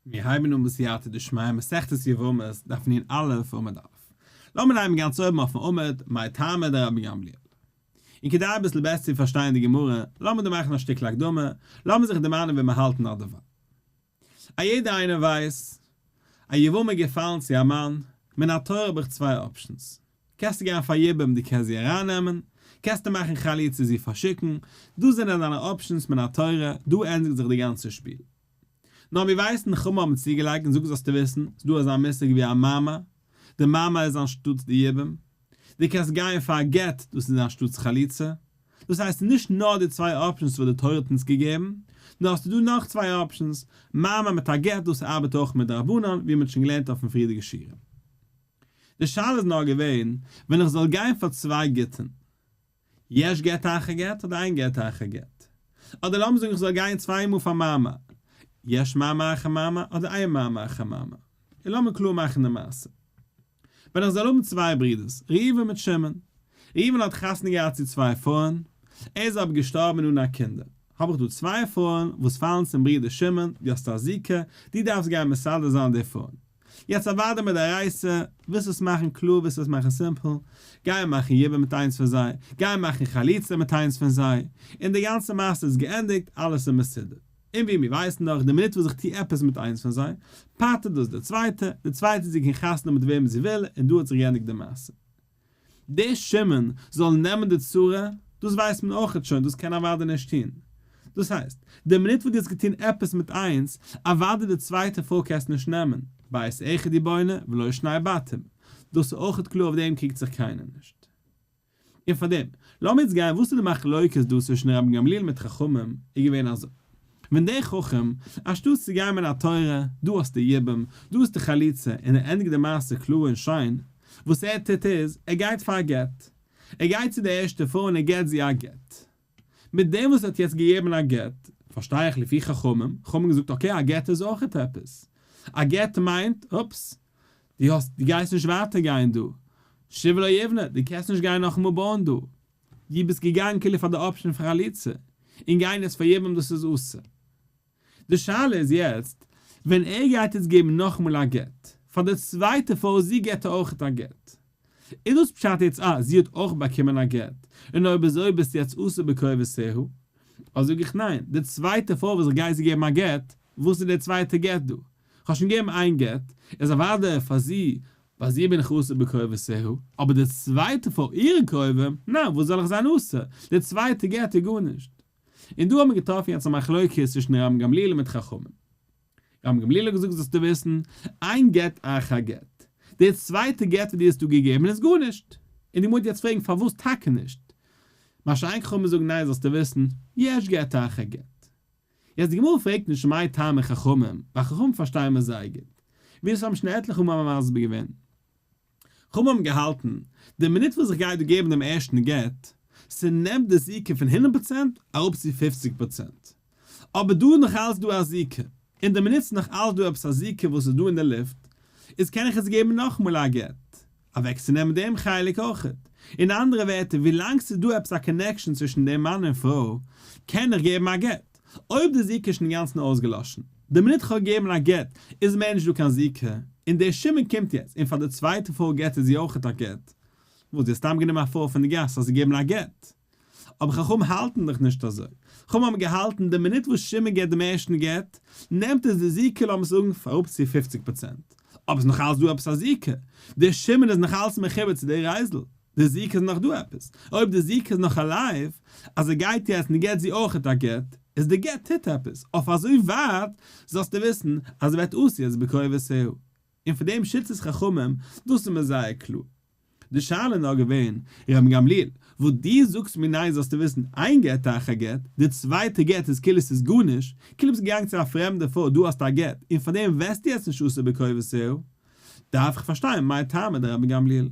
מיר הייבן אן בסייעתא דשמיא מסכת יבמות, דף נ א עמוד א'. לאמיר הייבן גאנץ אויבן אויפן עמוד, מאי טעמא דרבן גמליאל. און כדי אביסל בעסער צו פארשטיין די גמרא, לאמיר דא מאכן א שטיקל הקדמה, לאמיר זיך דערמאנען ווי מיר האלטן אט דערווייל. א יעדער איינער ווייס, א יבמה איז געפאלן צו א מאן, מן התורה האב איך צוויי options. קענסטו גיין פאר יבום דו קענסט זי ארייננעמען, קענסטו מאכן חליצה זי פארשיקן, דאס זענען דיינע options מן התורה, דא ענדיגט זיך די גאנצע שפיל. נאר מיר ווייסן חכמים האבן צוגעלייגט און זאגט זאלסטו וויסן, ס'דא אזא מושג ווי א מאמר, די מאמר איז אנשטאטס די יבום, דו קענסט גיין פאר א גט דאס איז אנשטאטס חליצה, דאס הייסט נישט נאר די צוויי options וואס די תורה האט אונז געגעבן, נאר ס'איז דא נאך צוויי options, מאמר מיט א גט דאס ארבעט אויך מדרבנן ווי מ'האט שוין געלערנט אויפן פריערדיגע שיעורים. די שאלה איז נאר געווען ווען איך זאל גיין פאר צוויי גיטין, יש גט אחר גט אדער אין גט אחר גט? אדער לאמיר זאגן איך זאל גיין צוויי מאל פאר מאמר, יש מאמר אחר מאמר אדער אין מאמר אחר מאמר? און לאמיר קלאר מאכן די מעשה. ווען איך זאל האבן צוויי ברידערס, ראובן מיט שמעון. ראובן האט חתונה געהאט צו צוויי פרויען, ער איז אבער געשטארבן אן א קינדער. האב איך דא צוויי פרויען וואס פאלן צום ברודער שמעון, דו האסט א זיקה, דו דארפסט גיין מסדר זיין די פרויען. יעצט אוודאי מדאורייתא, ווילסט עס מאכן קלאר ווילסט עס מאכן simple, גיי מאכן יבום מיט איינס פון זיי, גיי מאכן חליצה מיט איינס פון זיי, און די גאנצע מעשה איז געענדיגט, אלעס איז מסודר. און ווי מיר ווייסן דאך, די מינוט וואס איך טו עפעס מיט איינס פון זיי, פטר'ט דאס די צווייטע, די צווייטע זי קען חתונה מיט וועמען זי וויל, און דא האט זיך געענדיגט די מעשה. דער שמעון זאל נעמען די צרה, דאס ווייסט מען אויכעט שוין, דאס קען אוודאי נישט טון. דאס הייסט, די מינוט וואס דו האסט געטון עפעס מיט איינס, אוודאי די צווייטע פרוי קענסטו נישט נעמען, בית אחד יבונה ולא שני בתים, דאס איז אויכעט קלאר אויף דעם קריגט זיך קיינער נישט. און פארדעם, לאמיר יעצט גיין וואס איז די מחלוקת דא צווישן רבן גמליאל מיט חכמים, איז געווען אזוי, ווען דער חכם, אנשטאט צו גיין מן התורה, דא האסטו יבום, דא האסטו חליצה, און ער ענדיגט די מעשה קלאר און שיין, וואס ער טוט איז, ער גייט פאר א גט. ער גייט צו די ערשטע פרוי און ער געט זי א גט. מיט דעם וואס ער האט יעצט געגעבן א גט, פארשטיי איך לפי חכמים, חכמים האבן געזאגט okay א גט איז אויכעט עפעס. א גט מיינט, אופס, דו האסט, דו גייסט נישט ווייטער גיין דא. שוב לא יבנה, דו קענסט נישט גיין נאכאמאל בויען דא. דו ביסט געגאנגען כאילו פאר די option פון חליצה, און גיין יעצט פאר יבום דאס איז אסור. די שאלה איז יעצט, ווען ער גייט יעצט געבן נאכאמאל א גט, פאר די צווייטע פרוי זי געט ער אויכעט א גט. איז דאס פשט יעצט אה זי האט אויך באקומען א גט, און אויב אזוי ביסטו יעצט אסור בקרובותיה? אדער זאג איך ניין, די צווייטע פרוי וואס איך גיי זי געבן א גט, וואס איז די צווייטע גט דא? כ'האב שוין געגעבן איין גט, איז אוודאי פאר זי, ביי זי בין איך אסור בקרובותיה, אבער די צווייטע פאר אירע קרובים, ניין וואס זאל איך זיין אסור, די צווייטע גט איז גארנישט. און דא האט מען געטראפן יעצט א מחלוקת צווישן רבן גמליאל מיט חכמים. רבן גמליאל האט געזאגט זאלסטו וויסן, אין גט אחר גט, די צווייטע גט וואס דו האסט דא געגעבן איז גארנישט. און די גמרא וועט יעצט פרעגן פארוואס טאקע נישט? מה שאין כן חכמים זאגן ניין זאלסטו וויסן, יש גט אחר גט. יעצט די גמרא פרעגט נישט מאי טעמא חכמים, ווייל חכמים פארשטייען מיר זייער גוט, ווי דאס האבן שוין עטליכע מאל מסביר געווען. חכמים האבן געהאלטן, די מינוט וואס איך גיי דא געבן דעם ערשטן גט, ס'נעמט די זיקה פון 100% אראפ צו 50%. אבער דא איז נאך אלץ דא א זיקה, און די מינוט ס'איז נאך אלץ דא עפעס א זיקה וואס איז דא אין די לופט, איז קען איך עס געבן נאכאמאל א גט, אוועקצונעמען דעם חלק אויכעט. אין אנדערע ווערטער, ווילאנג ס'איז דא עפעס א connection צווישן דעם מאן און פרוי, קען איך געבן א גט. אויב די זיקה איז שוין אינגאנצן אויסגעלאשן, די מינוט כ'האב געגעבן א גט, איז מער נישט דא קיין זיקה, און דער שמעון קומט יעצט, און פאר די צווייטע פרוי געט ער זי אויכעט א גט. וואס, דו האסט סתם גענומען א פרוי פון די גאס האסט געגעבן א גט? אבער חכמים האלטן דאך נישט אזוי. חכמים האבן געהאלטן די מינוט וואס שמעון געט דעם ערשטן גט, נעמט עס די זיקה לאמיר זאגן פאר אראפ צו 50%. אבער ס'איז נאך אלץ דא עפעס א זיקה. דער שמעון איז נאך אלץ מחובר צו דער רייזל. די זיקה איז נאך דא עפעס. אויב די זיקה איז נאך alive, אז ער גייט יעצט און געט זי אויכעט א גט, איז די גט טוט עפעס. אויף אזוי ווייט זאלסטו וויסן אז ער ווערט אסור יעצט בקרובותיה. און פון דעם שיטת חכמים, דאס איז מיר זייער קלאר. די שאלה איז נאר געווען, רבן גמליאל, וואס דו זאגסט מיר ניין זאלסטו וויסן אין גט אחר גט, די צווייטע גט איז כאילו ס'איז גארנישט, כאילו ביסט געגאנגען צו א פרעמדע פרוי דא האסטו א גט, און פאר דעם וועסטו יעצט נישט אסור בקרובותיה, דארף איך פארשטיין מאי טעמא דרבן גמליאל.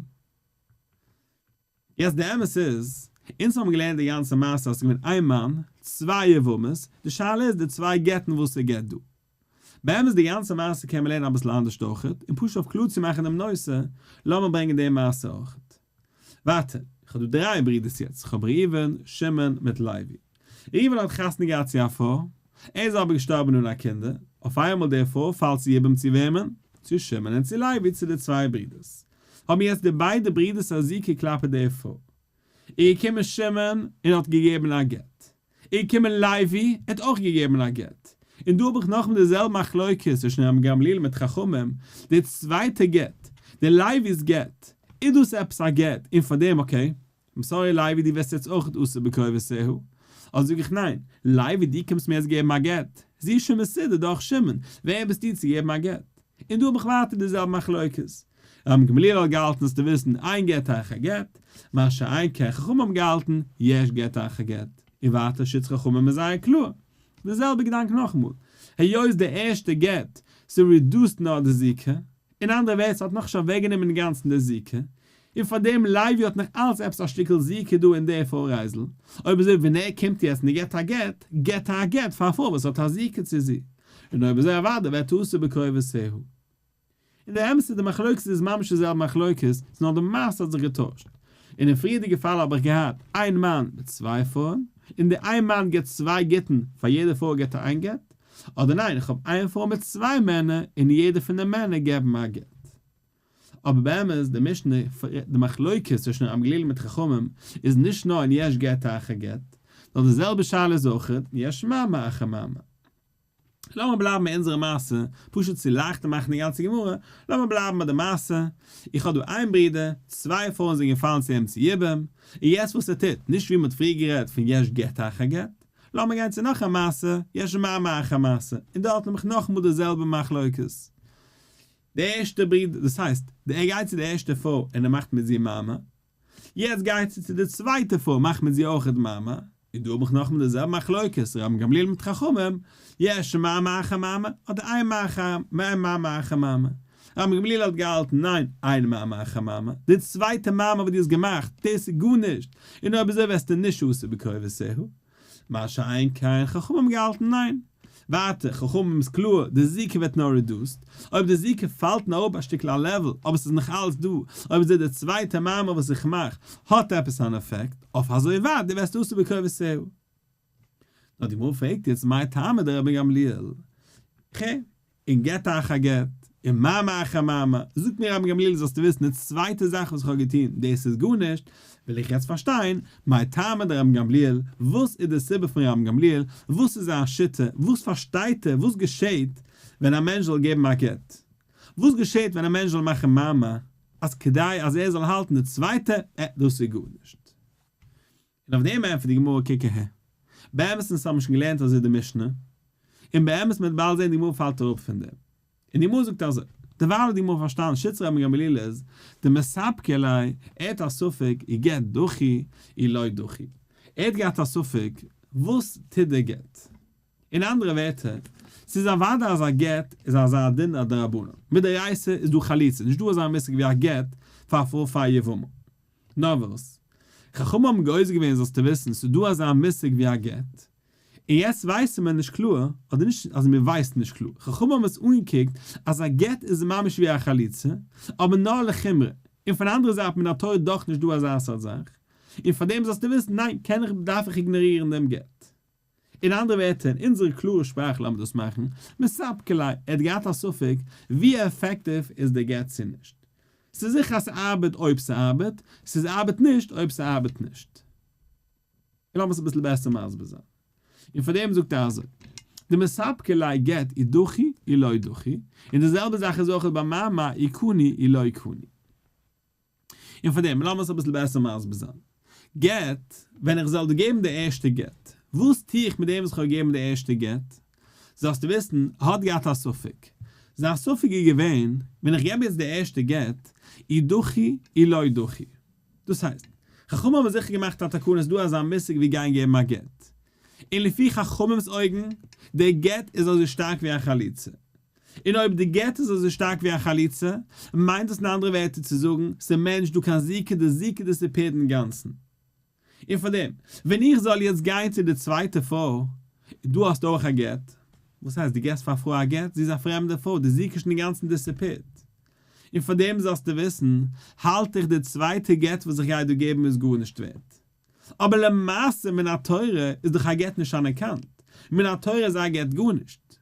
יעצט די אמת איז, אונז האבן געלערנט די גאנצע מעשה אז ס'איז געווען איין מאן, צוויי יבמות, די שאלה איז די צוויי גט'ן וואס ער געט דא. באמת די גאנצע מעשה קען מען לערנען אביסל אנדערשט אויכעט, און פשוט אויף קלאר צו מאכן דעם נושא, לאמיר ברענגען די מעשה אויכעט. ווייטער, איך האב דא דריי ברידערס יעצט, איך האב ראובן, שמעון, מיט לוי. ראובן האט חתונה געהאט צו א פרוי, ער איז אבער געשטארבן אן א קינדער. אויף איינמאל די פרוי פאלט צו יבום צו וועמען? צו שמעון און צו לוי צו די צוויי ברידערס. האבן יעצט די ביידע ברידערס א זיקה כלפי די פרוי. איז געקומען שמעון און האט געגעבן א גט. איז געקומען לוי ער האט אויך געגעבן א גט. און דא האב איך נאכאמאל די זעלבע מחלוקת צווישן רבן גמליאל מיט חכמים, די צווייטע גט, די לוי'ס גט, איז דאס עפעס א גט און פאר דעם okay, I'm sorry לוי דו ווערסט יעצט אויך אסור בקרובותיה. אדער זאג איך ניין, לוי דו קומסט מיר יעצט געבן א גט, זי איז שוין מסודר דורך שמעון, ווער ביסטו צו געבן א גט? און דא האב איך ווייטער די זעלבע מחלוקת. רבן גמליאל האט געהאלטן זאלסטו וויסן אין גט אחר גט, מה שאין כן חכמים האבן געהאלטן יש גט אחר גט. און ווייטער שיטת חכמים איז זייער קלאר. די זעלבע געדאנק נאכאמאל. היות די ערשטע גט ס' reduce ט נאר די זיקה, אין אנדערע ווערטער ס'האט נאכנישט אוועקגענומען אינגאנצן די זיקה, און פארדעם לוי האט נאך אלץ עפעס א שטיקל זיקה דא אין די פרוי רייזל, אויב אזוי ווען ער קומט יעצט און ער געבט א גט, געבט ער א גט פאר א פרוי וואס האט א זיקה צו זי, און אויב אזוי אוודאי ווערט אסור בקרובותיה. און די אמת איז די מחלוקת איז ממש די זעלבע מחלוקת, ס'איז נאר די מעשה האט זיך געטוישט. אינעם פריערדיגע פאל האב איך געהאט איין מאן מיט צוויי פרויען, און די איין מאן געבט צוויי גיטין, פאר יעדע פרוי געבט ער איין גט, אדער ניין איך האב איין פרוי מיט צוויי מענער און יעדע פון די מענער געבן א גט. אבער באמת די משנה, די מחלוקת צווישן רבן גמליאל מיט חכמים איז נישט נאר אין יש גט אחר גט, נאר די זעלבע שאלה איזאויך אין יש מאמר אחר מאמר. לאמיר בלייבן ביי אונזערע מעשה, פשוט צו לייכטער מאכן די גאנצע גמרא, לאמיר בלייבן ביי די מעשה, איך האב דא איין ברודער, צוויי פרויען זענען געפאלן צו אים צו יבום, און יעצט וואס ער טוט, נישט ווי מען האט פריער גערעדט פון יש גט אחר גט, לאמיר גיין צו נאך א מעשה, יש מאמר אחר מעשה, און דארט האב איך נאכאמאל די זעלבע מחלוקת. די ערשטע ברודער, דאס הייסט, ער גייט צו די ערשטע פרוי און ער מאכט מיט זי מאמר, יעצט גייט זי צו די צווייטע פרוי מאכט מיט זי אויכעט מאמר, און דא האב איך נאכאמאל די זעלבע מחלוקת רבן גמליאל מיט חכמים, יש מאמר אחר מאמר, אדער אין מאמר אחר מאמר. רבן גמליאל האט געהאלטן ניין, אין מאמר אחר מאמר, די צווייטע מאמר וואס דו האסט געמאכט, דאס איז גארנישט, און אויב אזוי וועסטו נישט אסור בקרובותיה. מה שאין כן חכמים האבן געהאלטן ניין. ווייטער, חכמים איז קלאר, די זיקה ווערט נאר reduced, אויב די זיקה פאלט נאר אראפ א שטיקל א level, אבער ס'איז נאך אלץ דא, אויב אזוי די צווייטע מאמר וואס איך מאך האט עפעס אן עפעקט, אויף אזוי ווייט דו ווערסט אסור בקרובותיה. נאר די גמרא פרעגט יעצט מאי טעמא דרבן גמליאל? ח. אין גט אחר גט, אין מאמר אחר מאמר, זאגט מיר רבן גמליאל זאלסטו וויסן די צווייטע זאך וואס איך האב געטון, דאס איז גארנישט, וויל איך יעצט פארשטיין, מאי טעמא דרבן גמליאל, וואס איז די סיבה פון רבן גמליאל, וואס איז זיין שיטה, וואס פארשטייט ער, וואס געשעט ווען א מענטש זאל געבן א גט, וואס געשעט ווען א מענטש זאל מאכן מאמר, אז כדי אז ער זאל האלטן די צווייטע, ע, דאס איז גארנישט. און אויף דעם ענטפערט די גמרא קוק אהער, באמת אונז האבן שוין געלערנט אזוי די משנה, און באמת מען וועט באלד זען די גמרא פאלט אראפ פון דעם, און די גמרא זאגט אזוי, דערווייל האט די גמרא פארשטאנען שיטת רבן גמליאל איז, דמספקא ליה, ער האט א ספק אי גט דחי אי לא דחי, ער האט געהאט א ספק וואס טוט דער גט, אין אנדערע ווערטער, ס'איז אוודאי אז א גט איז אזא דין א דרבנן, מדאורייתא איז דא חליצה, נישט דא אזא מושג ווי א גט פאר א פרוי פאר יבמה. נאר וואס? חכמים האבן גוזר געווען זאלסטו וויסן ס'איז דא אזא מושג ווי א גט, און יעצט ווייסן מיר נישט קלאר, אדער נישט אז מיר ווייסן נישט קלאר, חכמים האבן עס אנגעקוקט אז א גט איז ממש ווי א חליצה, אבער נאר לחומרא, און פון אנדערע זייט מן התורה דאך נישט דא אזא סארט זאך, און פארדעם זאלסטו וויסן ניין קען איך דארף איך איגנארירן דעם גט. אין אנדערע ווערטער, אין אונזערע קלארע שפראך לאמיר דאס מאכן, מספקא ליה, ער האט געהאט א ספק ווי עפעקטיוו איז דער גט צו נישט. ס'איז זיכער אז ס'ארבעט אויב ס'ארבעט, ס'איז ארבעט נישט אויב ס'ארבעט נישט. און לאמיר עס אביסל בעסער מסביר זיין. און פאר דעם זאגט ער אזוי, דמספקא ליה גט אי דחי אי לא דחי, און די זעלבע זאך איז אויך ביי מאמר אי קני אי לא קני. און פאר דעם, לאמיר עס אביסל בעסער מסביר זיין. גט, ווען איך זאל דיר געבן די ערשטע גט, וואס טו איך מיט דעם וואס איך האב געגעבן די ערשטע גט? זאלסטו וויסן, ער האט געהאט א ספק. זיין ספק איז געווען, ווען איך געב יעצט די ערשטע גט, אי דחי אי לא דחי. דאס הייסט, חכמים האבן זיכער געמאכט א תקנה, ס'איז דא אזא מושג ווי גיין געבן א גט. און לפי חכמים'ס אויגן, דער גט איז אזוי שטארק ווי א חליצה. און אויב די גט איז אזוי שטארק ווי א חליצה, מיינט דאס אין אנדערע ווערטער צו זאגן, ס'איז מער נישט דא קיין זיקה, די זיקה disappear ט אינגאנצן. און פאר דעם, ווען איך זאל יעצט גיין צו די צווייטע פרוי, דא האסטו אויך א גט. וואס הייסט דו געבסט פאר א פרוי א גט? זי איז א פרעמדע פרוי, די זיקה איז שוין אינגאנצן disappear ט. און פאר דעם זאלסטו וויסן, האלט איך די צווייטע גט וואס איך גיי דא געבן איז גארנישט ווערט. אבער למעשה מן התורה איז דאך א גט נישט אנערקענט, מן התורה איז א גט גארנישט.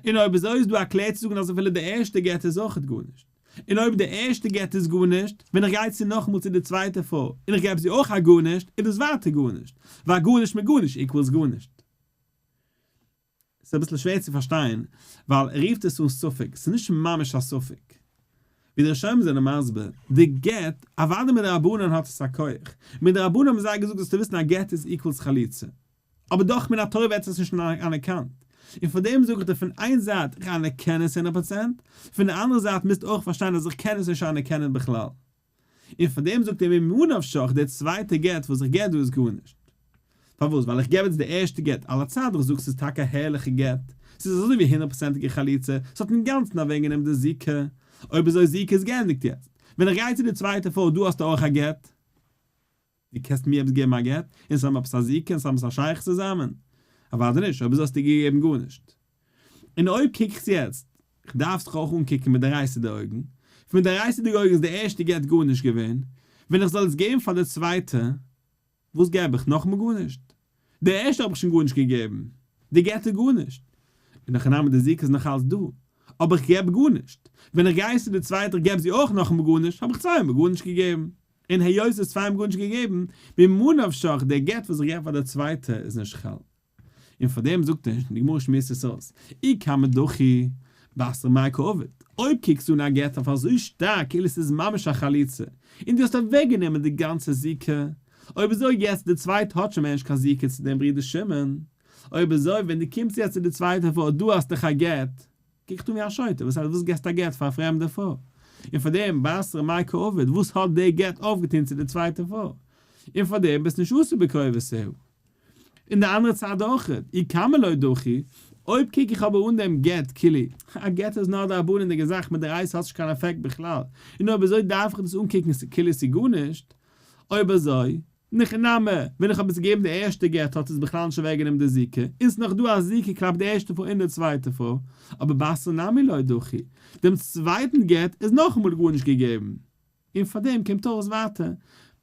און אויב אזוי איז דא א קלער צו זאגן אז אפילו די ערשטע גט איז אויכעט גארנישט. און אויב די ערשטע גט איז גארנישט, ווען איך גיי צו נאכאמאל צו די צווייטע פרוי און איך געב זי אויך א גארנישט, איז דאס ווייטער גארנישט, ווייל גארנישט מיט גארנישט equals גארנישט. ס'איז אביסל שווער צו פארשטיין, ווייל ער רופט עס אן ספק, ס'איז נישט ממש א ספק. ווי די ראשונים זענען מסביר, די גט, אוודאי מדרבנן האט עס א כח, מדרבנן האבן זיי געזאגט זאלסטו וויסן א גט איז equals חליצה. אבער דאך מן התורה ווערט עס נישט אנערקענט. און פאר דעם זאג איך דיר פון איין זייט איך אנערקען עס הונדערט פראצענט, פון די אנדערע זייט מוזטו אויך פארשטיין אז איך קען עס נישט אנערקענען בכלל. און פאר דעם זאגט ער ממה נפשך דער צווייטער גט וואס איך געב דא איז גארנישט. פארוואס? ווייל איך געב יעצט די ערשטע גט על הצד איך זאג ס'איז טאקע א הערליכע גט, ס'איז אזוי ווי הונדערט פראצענטיגע חליצה, ס'האט אינגאנצן אוועקגענומען די זיקה, אויב אזוי זיקה איז געענדיגט יעצט, ווען איך גיי צו די צווייטע פרוי דא האסטו אויך א גט? דו קענסט מיר עפעס געבן א גט? אונז האבן עפעס א זיקה? אונז האבן עפעס א שייכות צוזאמען? אוודאי נישט, אויב אזוי האסטו געגעבן גארנישט. און אויב קוק איך יעצט, איך דארף זיך אויך אנקוקן מיט דאורייתא'דיגע אויגן, פון דאורייתא'דיגע אויגן איז די ערשטע גט גארנישט געווען, ווען איך זאל עס געבן פאר די צווייטע, וואס געב איך? נאכאמאל גארנישט. די ערשטע האב איך שוין גארנישט געגעבן, די גט איז גארנישט. און הכי נמי די זיקה איז נאך אלץ דא, אבער איך געב גארנישט. ווען איך גיי צו די צווייטע איך געב זי אויך נאכאמאל גארנישט, האב איך צוויי מאל גארנישט געגעבן. און היות עס איז צוויי מאל גארנישט געגעבן, ממה נפשך, דער גט וואס איך געב פאר די צווייטע איז נישט חל. און פאר דעם זאגט ער, די גמרא שמועסט עס אויס, אי כמה דחי בתרא מאי קעביד, אויב קוקסטו אן א גט אויף אזוי שטארק כאילו ס'איז ממש א חליצה, און דו האסט אוועקגענומען די גאנצע זיקה, אויב אזוי יעצט די צווייטע האט שוין מער נישט קיין זיקה צו דעם ברודער שמעון, אויב אזוי ווען דו קומסט יעצט צו די צווייטע פרוי דא האסט דאך א גט, קוקט אן ווי א שוטה, וואס הייסט וואס געסטו א גט פאר א פרעמדע פרוי? און פאר דעם בתרא מאי קעביד, וואס האט די גט אויפגעטון צו די צווייטע פרוי? און פאר דעם ביסט נישט אסור בקרוביתיה. און די אנדערע צד אויך, אי כמה לא דחי, אויב קוק איך אבער אן דעם גט כאילו, א גט איז נאר דרבנן'דיגע זאך מדאורייתא האט נישט קיין אפעקט בכלל, און אויב אזוי דארף איך דאס אנקוקן כאילו ס'איז גארנישט, אויב אזוי, הכי נמי, ווען איך האב עס געגעבן די ערשטע גט האט עס בכלל נישט אוועקגענומען די זיקה, און ס'נאך דא א זיקה כלפי די ערשטע פרוי און די צווייטע פרוי, אבער בתרא נמי לא דחי, דעם צווייטן גט איז נאכאמאל גארנישט געגעבן. און פאר דעם קומט אויס ווייטער,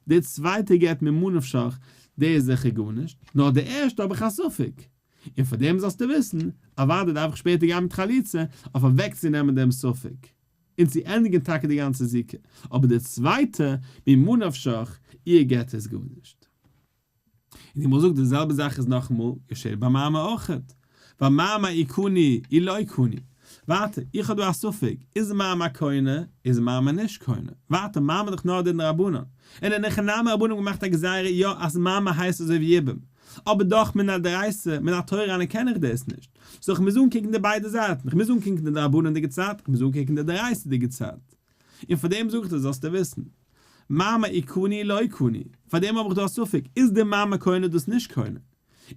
די צווייטע גט ממה נפשך, די איז זיכער גארנישט, נאר די ערשטע האב איך א ספק, און פאר דעם זאלסטו וויסן, אוודאי דארף איך שפעטער גיין מיט חליצה אויף אוועקצונעמען דעם ספק, און צו ענדיגן טאקע די גאנצע זיקה, אבער די צווייטע ממה נפשך, איר גט איז גארנישט. און די גמרא זאגט די זעלבע זאך איז נאכאמאל געשעט ביי מאמר אויכעט, ווייל מאמר אי קני אי לא קני. ווייטער, איך האב דא א ספק, איז מאמר קונה, איז מאמר נישט קונה. ווייטער, מאמר איז דאך נאר דין דרבנן. און אין הכי נמי רבנן האבן געמאכט א גזירה יא אז מאמר הייסט אזוי ווי יבום. אבער דאך מן הדאורייתא, מן התורה אנערקען איך דאס נישט. so איך מוז אנקוקן די ביידע זייטן, איך מוז אנקוקן די דרבנן'דיגע צד, איך מוז אנקוקן די דאורייתא'דיגע צד. און פאר דעם זאג איך דיר זאלסטו וויסן. מאמר אי קני לא קני, פאר דעם האב איך דא א ספק, איז די מאמר קונה דאס נישט קונה?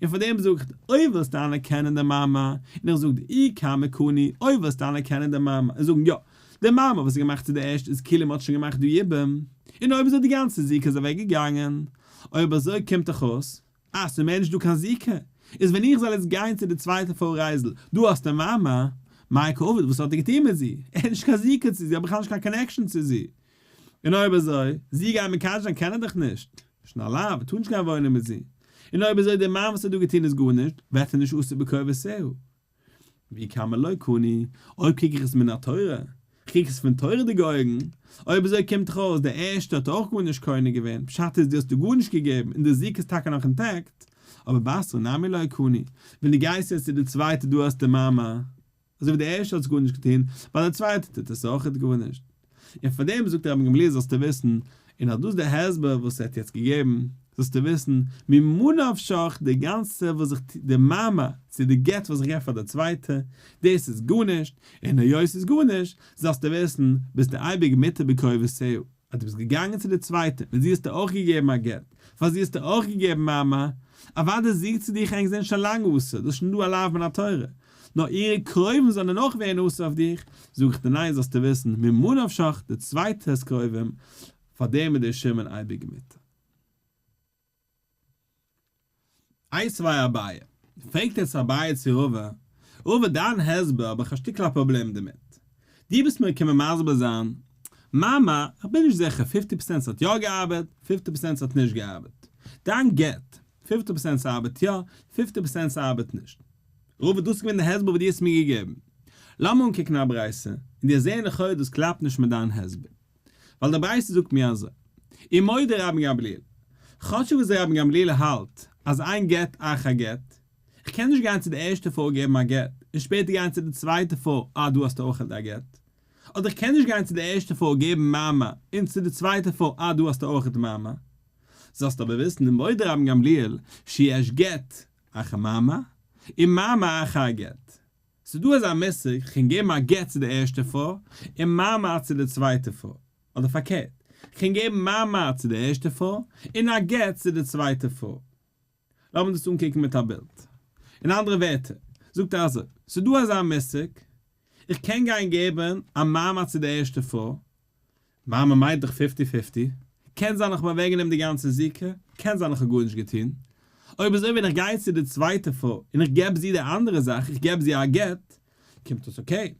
און פאר דעם זאג איך דיר, אויב ווילסטו אנערקענען די מאמר, און איך זאג דיר אי כמה קני, אויב ווילסטו אנערקענען די מאמר, און זאגן יא, די מאמר וואס איז געמאכט צו די ערשטע איז כאילו מ'האט שוין געמאכט דא יבום, און אויב אזוי די גאנצע זיקה איז אוועק געגאנגען, אויב אזוי קומט דאך אויס, אז ס'איז מער נישט דא קיין זיקה, איז ווען איך זאל יעצט גיין צו די צווייטע פרוי רייזל, דא האסטו מאמר, מאי קעביד, וואס האט ער געטון מיט זי? ער האט נישט קיין זיקה צו זי, האב בכלל נישט קיין connection צו זי. און אויב אזוי, זי גייען מקדש זיין קען ער דאך נישט, שוין א לאו, ער טאר נישט גיין וואוינען מיט זי. און אויב אזוי די מאן וואס האט דא געטון איז גארנישט, ווערט ער נישט אסור בקרוביתיה. ואי כמה לא קני, אויב קוק איך עס מן התורה, כ'קוק עס פון תורה'דיגע אויגן, אויב אזוי קומט דאך אויס דער ערשטער האט אויך גארנישט קונה געווען, פשט איז דו האסט דא גארנישט געגעבן און די זיקה איז טאקע נאך intact, אבער בתרא נמי לא קני, ווען דו גייסט יעצט צו די צווייטע דא האסטו מאמר, אזוי ווי די ערשטע האט עס גארנישט געטון, ביי די צווייטע טוט עס אויכעט גארנישט. און פאר דעם זאגט רבן גמליאל זאלסטו וויסן, און אז דאס איז די הסבר וואס ער האט יעצט געגעבן, זאלסטו וויסן, ממה נפשך, די גאנצע וואס איך טו, די מאמר, צו די גט וואס איך געב פאר די צווייטע, דאס איז גארנישט, און היות ס'איז גארנישט, זאלסטו וויסן, ביסטו אייביג מותר בקרוביתיה, אז דו ביסט געגאנגען צו די צווייטע, און זי האסטו אויך געגעבן א גט, פאר זי האסטו אויך געגעבן מאמר, אוודאי זי צו דיך ענק זענען שוין לאנג אסור, דאס איז שוין דא א לאו מן התורה, נאר אירע קרובים זאלן אויך ווערן אסור אויף דיך, זאג איך דיר ניין זאלסטו וויסן, ממה נפשך, די צווייטע'ס קרובים, פאר דעם איז דער שמעון אייביג מותר. איתיביה אביי, פרעגט יעצט אביי צו רבא, רבא דיין הסבר האב איך א שטיקל א פראבלעם דערמיט, דו ביסט מיר געקומען מסביר זיין, מאמר, איך בין נישט זיכער, fifty percent ס'האט יא געארבעט, fifty percent ס'האט נישט געארבעט. דיין גט, fifty percent ס'ארבעט יא, fifty percent ס'ארבעט נישט. רבא דאס איז געווען די הסבר וואס דו האסט מיר געגעבן. לאמיר אנקוקן א ברייתא, און דו וועסט זען לכאורה דאס קלאפט נישט מיט דיין הסבר. ווייל די ברייתא זאגט מיר אזוי, ומודה רבן גמליאל, כאטשיג וואס רבן גמליאל האלט אז אין גט אחר גט, איך קען נישט גיין צו די ערשטע פרוי געבן א גט, און שפעטער גיין צו די צווייטע פרוי, אה דא האסטו אויך א גט. אדער איך קען נישט גיין צו די ערשטע פרוי געבן מאמר, און צו די צווייטע פרוי, אה דא האסטו אויך מאמר. זאלסט אבער וויסן ומודה רבן גמליאל שיש גט אחר מאמר, און מאמר אחר גט. ס'איז דא אזא מושג, כ'קען געבן א גט צו די ערשטע פרוי, און מאמר צו די צווייטע פרוי. אדער פארקערט, כ'קען געבן מאמר צו די ערשטע פרוי, און א גט צו די צווייטע פרוי. לאמיר דאס אנקוקן מיט א בילד. אין אנדערע ווערטער, זאגט ער אזוי, ס'איז דא אזא מושג, איך קען גיין געבן א מאמר צו די ערשטע פרוי, מאמר מיינט דאך fifty fifty, קען זיין איך האב אוועקגענומען די גאנצע זיקה, קען זיין איך האב גארנישט געטון. אויב אזוי ווען איך גיי צו די צווייטע פרוי און איך געב זי די אנדערע זאך, איך געב זי א גט, קומט אויס okay.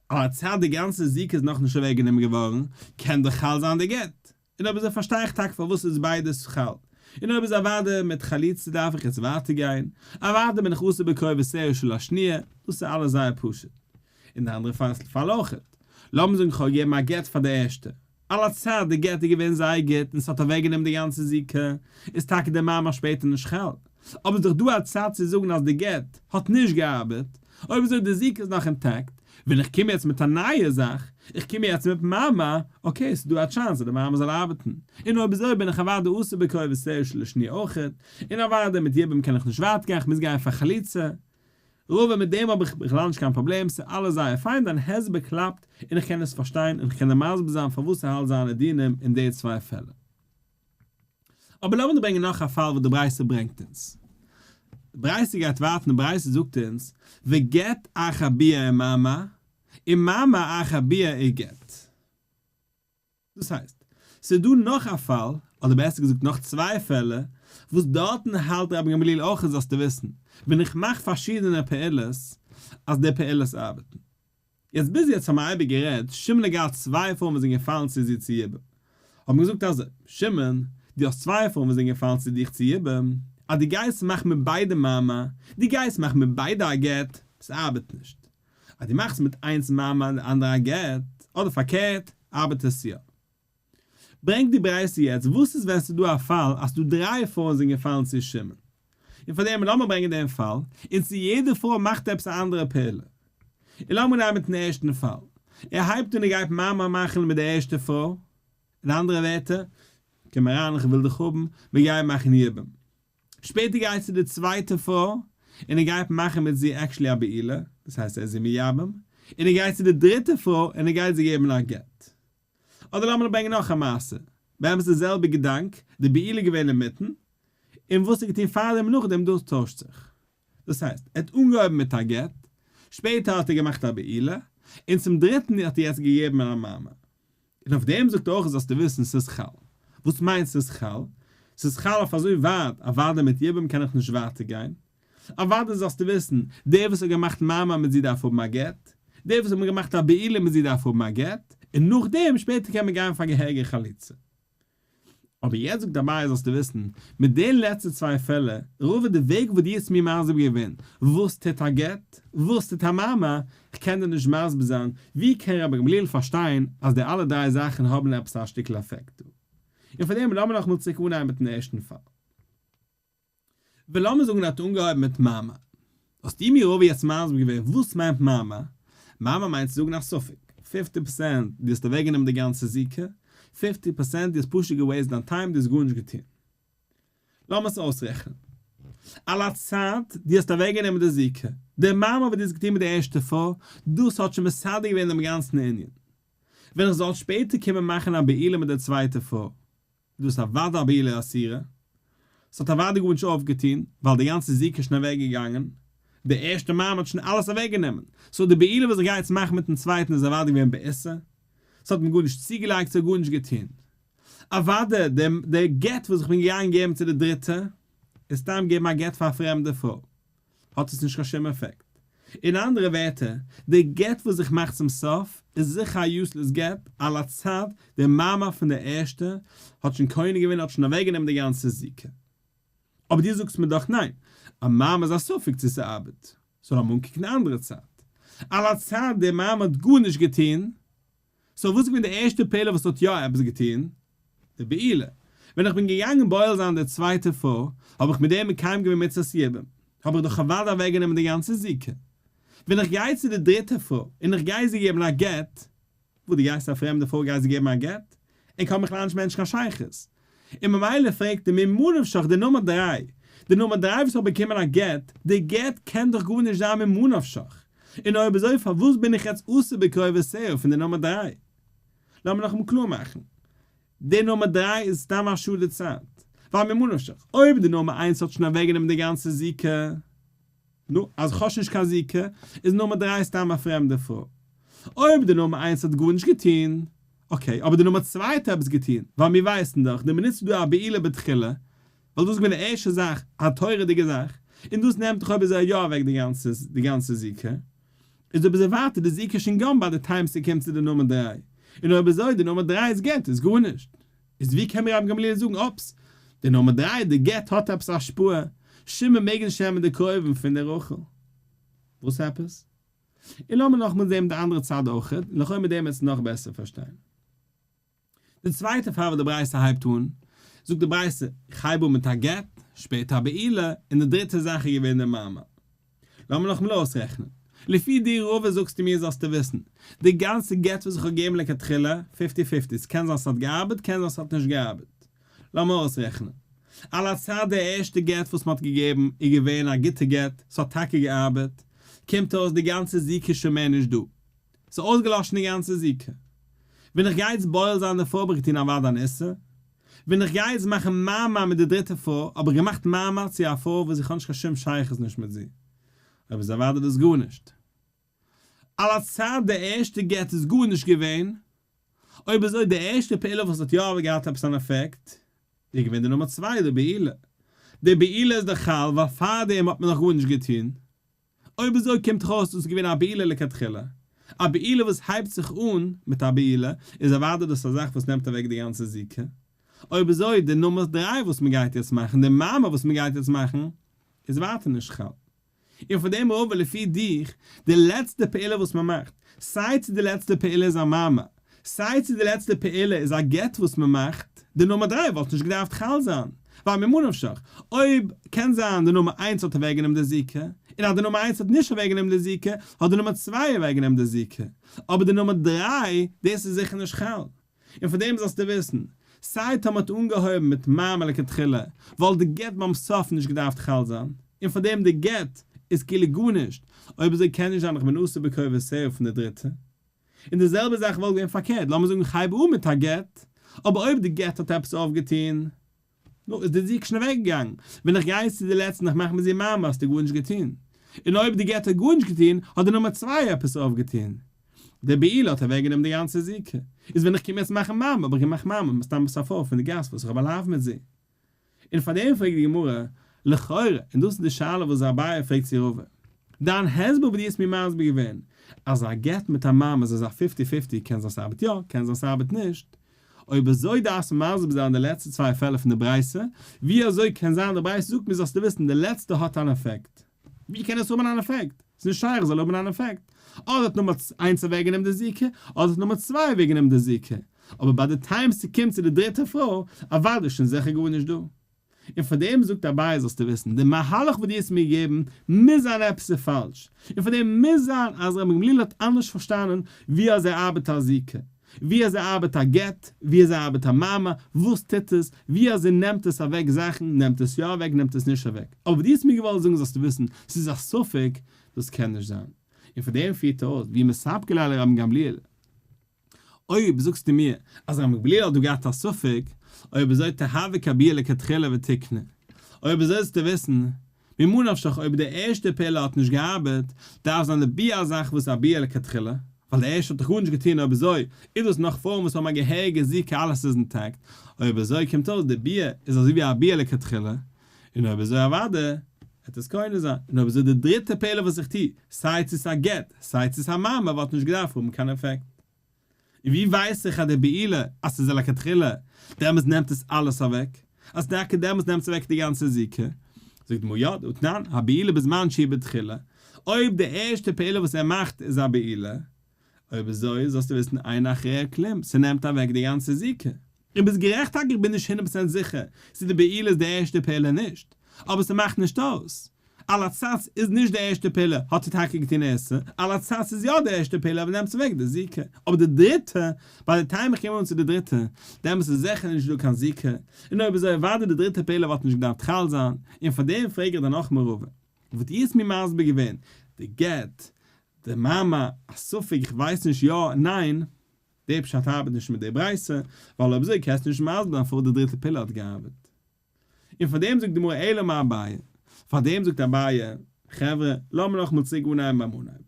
על הצד די גאנצע זיקה איז נאכנישט אוועקגענומען געווארן, קען דאך חל זיין די גט. און אויב אזוי פארשטיי איך טאקע פארוואס איז ביידעס חל. און אויב איז אוודאי מיט חליצה דארף איך יעצט ווייטער גיין, אוודאי בין איך אסור בקרובותיה של השניה, דאס איז אלעס זייער פשוט. און די אנדערע פאל אויכעט. לאמיר זאגן כ'האב געגעבן א גט פאר די ערשטע. על הצד די גט איז געווען זייער גוט און ס'האט אוועקגענומען די גאנצע זיקה, איז טאקע די מאמר שפעטער נישט חל. אבער איז דאך דא א צד צו זאגן אז די גט האט נישט געארבעט, אויב אזוי די זיקה איז נאך intact, ווען איך קום יעצט מיט א נייע זאך, איך קום יעצט מיט מאמר, okay ס'איז דא א chance אז די מאמר זאל ארבעטן, און אויב אזוי בין איך אוודאי אסור בקרובותיה של השניה אויכעט, און אוודאי מיט יבום קען איך נישט ווייטער גיין, כ'מוז גיין פאר חליצה. רבא מיט דעם האב איך בכלל נישט קיין פראבלעם, ס'איז אלעס זייער פיין, דיין הסבר קלאפט, און איך קען עס פארשטיין, און כ'קען דיר מסביר זיין פארוואס ס'האלט זיינע דינים אין די צוויי פעלער. אבער לאמיר דא ברענגען נאך א פאל וואס די ברייתא ברענגט אונז. די ברייתא גייט ווייטער און די ברייתא זאגט אונז, וגט אחר ביאה ומאמר, ומאמר אחר ביאה וגט. דאס הייסט, ס'איז דא נאך א פאל, אדער בעסער געזאגט נאך צוויי פעלער, וואס דארטן האלט רבן גמליאל אויך און זאלסטו וויסן, ווען איך מאך פארשידענע פעולות, אז די פעולות ארבעטן. יעצט ביז יעצט האבן מיר אייביג גערעדט, שמעון האט געהאט צוויי פרויען וואס זענען געפאלן צו זי צו יבום. האט מען געזאגט אזוי, שמעון, דו האסט צוויי פרויען וואס זענען געפאלן צו דיך צו יבום, אז דו גייסט מאכן מיט ביידע מאמר, דו גייסט מאכן מיט ביידע א גט, עס ארבעט נישט. אז דו מאכסט מיט איינס מאמר און די אנדערע א גט, אדער פארקערט, ארבעט עס יא. ברענגט די ברייתא יעצט וואס איז ווען ס'איז דא א פאל אז ס'דא דריי פרויען זענען געפאלן צו שמעון. און פאר דעם לאמיר ברענגען דעם פאל, און צו יעדע פרוי מאכט עפעס א אנדערע פעולה. און לאמיר גיין מיטן ערשטן פאל. ער הייבט אן ער גייט מאמר מאכן מיט די ערשטע פרוי, אין אנדערע ווערטער, קום אריין איך וויל דיך האבן, מיר גייען מאכן יבום. שפעטער גייט צו די צווייטע פרוי און ער גייט מאכן מיט זי actually א בעילה, דאס הייסט ער איז זי מייבם, און ער גייט צו די דריטע פרוי און ער גייט זי געבן א גט. אדער לאמיר ברענגען נאך א מעשה, באמת די זעלבע געדאנק, די בעילה איז געווען אינמיטן, און וואס ער האט געטון פארדעם און נאכדעם דאס טוישט זיך. דאס הייסט, ער האט אנגעהויבן מיט א גט, שפעטער האט ער געמאכט א בעילה, און צום דריטן האט ער יעצט געגעבן א מאמר. און אויף דעם זאגט ער אויך זאלסטו וויסן ס'איז חל. וואס מיינט ס'איז חל? ס'איז חל אויף אזוי ווייט, אוודאי מיט יבום קען איך נישט ווייטער גיין. אוודאי זאלסטו וויסן, דער וואס האט געמאכט מאמר מיט זי דארף האבן א גט, דער וואס האט געמאכט א בעילה מיט זי דארף האבן א גט, און נאכדעם שפעטער קען מען גיין פאר געהעריגע חליצה. אבער יעצט זאגט אביי זאלסטו וויסן, מיט די לעצטע צוויי פעלער, רבא די וועג וואס דו האסט מיר מסביר געווען, וואס טוט א גט, וואס טוט א מאמר, כ'קען דיר נישט מסביר זיין, ווי קען רבי גמליאל פארשטיין אז די אלע דריי זאכן האבן עפעס א שטיקל אפעקט דא? און פאר דעם לאמיר נאכאמאל צוריק אנהייבן מיטן ערשטן פאל. ווען לאמיר זאגן ער האט אנגעהויבן מיט מאמר, האסטו מיר רבא יעצט מסביר געווען וואס מיינט מאמר, מאמר מיינט צו זאגן א ספק, fifty percent דו האסט אוועקגענומען די גאנצע זיקה, fifty percent דו האסט פשוט גע waste ט דיין time, דו האסט גארנישט געטון. לאמיר עס אויסרעכענען. על הצד דו האסט אוועקגענומען די זיקה, די מאמר וואס דו האסט געטון מיט די ערשטע פרוי, דאס האט שוין מסדר געווען דעם גאנצן ענין. ווען איך זאל שפעטער קומען מאכן א בעילה מיט די צווייטע פרוי, דאס איז אוודאי א בעילה אסורה, ס'האט אוודאי גארנישט אויפגעטון, ווייל די גאנצע זיקה איז שוין אוועקגעגאנגען, די ערשטע מאמר האט שוין אלעס אוועקגענומען, so די בעילה וואס איך גיי יעצט מאכן מיטן צווייטן איז אוודאי געווען באיסור, ס'האט מיר גארנישט צוגעלייגט, ס'האט גארנישט געטון. אוודאי די גט וואס איך בין געגאנגען געבן צו די דריטע, איז סתם געבן א גט פאר א פרעמדע פרוי. האט עס נישט קיין שום אפעקט. אין אנדערע ווערטער, די גט וואס איך מאך צום סוף איז זיכער א useless גט, על הצד, די מאמר פון די ערשטע האט שוין קונה געווען האט שוין אוועקגענומען די גאנצע זיקה. אבער דו זאגסט מיר דאך ניין, א מאמר איז א ספק צו ס'ארבעט. סאו לאמיר אנקוקן די אנדערע צד. על הצד די מאמר האט גארנישט געטון, סאו וואס איז געווען די ערשטע פעולה וואס האט יא עפעס געטון? די בעילה. ווען איך בין געגאנגען בועל זיין די צווייטע פרוי, האב איך מיט דעם מקיים געווען מצות יבום, האב איך דאך אוודאי אוועקגענומען די גאנצע זיקה. ווען איך גיי צו די דריטע פרוי און איך גיי זי געבן א גט, וואס דו גייסט צו א פרעמדע פרוי גייסט זי געבן א גט? און קאן בכלל נישט מענטש קיין שייכות. און ממילא פרעגט ער ממה נפשך די נומער דריי, די נומער דריי וואס האט באקומען א גט, די גט קען דאך גארנישט זיין ממה נפשך, און אויב אזוי פארוואס בין איך יעצט אסור בקרובותיה פון די נומער דריי? לאמיר נאכאמאל קלאר מאכן, די נומער דריי איז סתם א שאד די צייט, ווייל ממה נפשך, אויב די נומער איינס האט שוין אוועקגענומען די גאנצע זיקה, נו, אז כ'האב שוין נישט קיין זיקה, איז נומער דריי סתם א פרעמדע פרוי. אויב די נומער איינס האט גארנישט געטון, okay, אבער די נומער צוויי האט עפעס געטון, ווייל מיר ווייסן דאך, די מינוט ס'איז דא א בעילה בתחילה, ווייל דאס איז געווען די ערשטע זאך, א תורה'דיגע זאך, און דאס נעמט דאך אויב אזוי יא אוועק די גאנצע די גאנצע זיקה, איז אויב אזוי ווייטער די זיקה שוין gone ביי די time ס'קומט צו די נומער דריי, און אויב אזוי די נומער דריי איז גט איז גארנישט. איז ווי קען מיר רבן גמליאל זאגן אופס, די נומער דריי די גט האט עפעס א השפעה, שמעון מעג נישט נעמען די קרובים פון די רחל. וואס עפעס? און לאמיר נאכאמאל זעהן די אנדערע צד אויכעט, און לכאו' מיט דעם וועט עס נאך בעסער פארשטיין. די צווייטע פאל וואס די ברייתא הייבט אן, זאגט די ברייתא, איך הייב אן מיט א גט, שפעטער א בעילה, און די דריטע זאך איז געווען די מאמר. לאמיר נאכאמאל אויסרעכענען. לפי דיר רבא זאגסטו מיר זאלסטו וויסן, די גאנצע גט וואס איך האב געגעבן לכתחילה, fifty fifty, ס'קען זיין ס'האט געארבעט, קען זיין ס'האט נישט געארבעט. לאמיר אויסרעכענען. על הצד די ערשטע גט וואס מ'האט געגעבן איז געווען א גוטע גט, ס'האט טאקע געארבעט, קומט אויס די גאנצע זיקה איז שוין מער נישט דא. ס'איז אויסגעלאשן די גאנצע זיקה. ווען איך גיי יעצט בועל זיין די פרוי האב איך געטון אוודאי אן איסור. ווען איך גיי יעצט מאכן מאמר מיט די דריטע פרוי האב איך געמאכט מאמר צו א פרוי וואס איך האב נישט קיין שום שייכות נישט מיט זי. אויב איז אוודאי דאס גארנישט. על הצד די ערשטע גט איז גארנישט געווען. אויב אזוי די ערשטע פעולה וואס האט יא אבער געהאט עפעס אן עפעקט איז געווען די נומער צוויי די בעילה. די בעילה איז דאך חל ווייל פארדעם האט מען נאך גארנישט געטון. אויב אזוי קומט דאך אויס דאס איז געווען א בעילה לכתחילה. א בעילה וואס הייבט זיך אן מיט א בעילה איז אוודאי דאס א זאך וואס נעמט אוועק די גאנצע זיקה. אויב אזוי די נומער דריי וואס מען גייט יעצט מאכן, די מאמר וואס מען גייט יעצט מאכן, איז ווייטער נישט חל. און פון דעם רבא לפי דיך, די לעצטע פעולה וואס מען מאכט, סיי צו די לעצטע פעולה איז א מאמר, סיי צו די לעצטע פעולה איז א גט וואס מען מאכט, די נומער דריי וואלט נישט געדארפט חל זיין, ווייל ממה נפשך, אויב קען זיין די נומער איינס האט אוועקגענומען די זיקה, און אז די נומער איינס האט נישט אוועקגענומען די זיקה, האט די נומער צוויי אוועקגענומען די זיקה, אבער די נומער דריי, דאס איז זיכער נישט חל. און פון דעם זאלסטו וויסן, סיי טאמער האט אנגעהויבן מיט מאמר לכתחילה, וואלט די גט ביים סוף נישט געדארפט חל זיין, און פאר דעם די גט איז כאילו גארנישט, אויב אזוי קען נישט זיין איך בין אסור בקרובותיה פון די דריטע. און די זעלבע זאך וואלט געווען פארקערט, לאמיר זאגן איך הייב אן מיט א גט, אבער אויב די גט האט עפעס אויפגעטון, נו, איז די זיק שוין אוועקגעגאנגען, ווען איך גיי צו די לעצטע און איך מאך מיט זי מאמר האסטו גארנישט געטון, און אויב די גט האט גארנישט געטון, האט די נומער צוויי עפעס אויפגעטון. די בעילה האט אוועקגענומען די גאנצע זיקה. איז ווען איך קום יעצט מאכן מאמר האב איך געמאכט מאמר מסתם עפעס א פרוי פון די גאס וואס איך האב א לאו מיט זי. און פאר דעם פרעגט די גמרא, לכאורה, און דאס איז די שאלה וואס אביי פרעגט צו רבא, דיין הסבר וואס דו האסט מיר מסביר געווען, אז א גט מיט א מאמר איז אזא fifty fifty, קען זיין ס'ארבעט יא, קען זיין ס'ארבעט נישט, אויב אזוי דארפסטו מסביר זיין די לעצטע צוויי פעלער פון די ברייתא, ווי אזוי קען זיין די ברייתא זאגט מיר זאלסטו וויסן די לעצטע האט אן עפעקט? ווי קען עס האבן אן עפעקט? ס'איז נישט שייך עס זאל האבן אן עפעקט. אדער האט נומער איינס אוועקגענומען די זיקה, אדער האט נומער צוויי אוועקגענומען די זיקה. אבער ביי די time ס'קומט צו די דריטע פרוי, אוודאי איז שוין זיכער גארנישט דא. און פאר דעם זאגט אביי זאלסטו וויסן, די מהלך וואס דו האסט מיר געגעבן מוז זיין עפעס איז פאלש, און פאר דעם מוז זיין אז רבי גמליאל האט אנדערש פארשטאנען ווי אזוי ארבעט א זיקה, ווי אזוי ארבעט א גט, ווי אזוי ארבעט א מאמר, וואס טוט עס, ווי אזוי נעמט עס אוועק זאכן, נעמט עס יא אוועק נעמט עס נישט אוועק, אבער וואס דו האסט מיר געוואלט זאגן זאלסטו וויסן, ס'איז א ספק, דאס קען נישט זיין. און פאר דעם פירט ער אויס, ואי מספקא ליה לרבן גמליאל. אויב זאגסטו מיר אז רבן גמליאל האט דא געהאט א ספק, אויב אזוי תהוי כביאה לכתחילה ותקנה. אויב אזוי זאלסטו וויסן, ממה נפשך אויב די ערשטע פעולה האט נישט געארבעט, דארף זיין די ביאה א זאך וואס איז א ביאה לכתחילה, ווייל די ערשטע האט דאך גארנישט געטון אויב אזוי איז דאס נאך פרויען וואס האבן א געהעריגע זיקה אלעס איז intact, אויב אזוי קומט אויס די ביאה איז אזוי ווי א ביאה לכתחילה, און אויב אזוי אוודאי וועט עס קונה זיין, און אויב אזוי די דריטע פעולה וואס איך טו, סיי צו ס'איז א גט, סיי צו ס'איז א מאמר וואלט נישט געדארפט האבן קיין עפעקט. און ווי ווייס איך אז די בעילה אז ס'איז א לכתחילה, דעמאלס נעמט עס אלעס אוועק, אז טאקע דעמאלס נעמט עס אוועק די גאנצע זיקה? זאגט די גמרא יא, דתנן, הבעילה בזמן שהיא בתחילה, אויב די ערשטע פעולה וואס ער מאכט איז א בעילה, אויב אזוי זאלסטו וויסן אין אחריה כלום, ס'נעמט אוועק די גאנצע זיקה. און ביסט גערעכט טאקע איך בין נישט הונדערט פראצענט זיכער צו די בעילה איז די ערשטע פעולה נישט, אבער ס'מאכט נישט אויס. על הצד איז נישט די ערשטע פעולה האט ער טאקע געטון איסור, על הצד איז יא די ערשטע פעולה אבער נעמט אוועק די זיקה, אבער די דריטע, ביי די time איך קום אן צו די דריטע, דעמאלטס איז זיכער נישט דא קיין זיקה, און אויב אזוי אוודאי די דריטע פעולה וואלט נישט געדארפט חל זיין, און פאר דעם פרעג איך דיר נאכאמאל רבא, וואס דו האסט מיר מסביר געווען, די גט, די מאמר, א ספק איך ווייס נישט יא ניין, די פשט ארבעט נישט מיט די ברייתא, ווייל אויב אזוי קענסטו נישט מסביר זיין פארוואס די דריטע פעולה האט געארבעט. און פאר דעם זאגט די גמרא אלא אמר אביי, פאר דעם זאגט אביי, חברה, לאמיר נאכאמאל צוריק אנהייבן ביים אנהייב.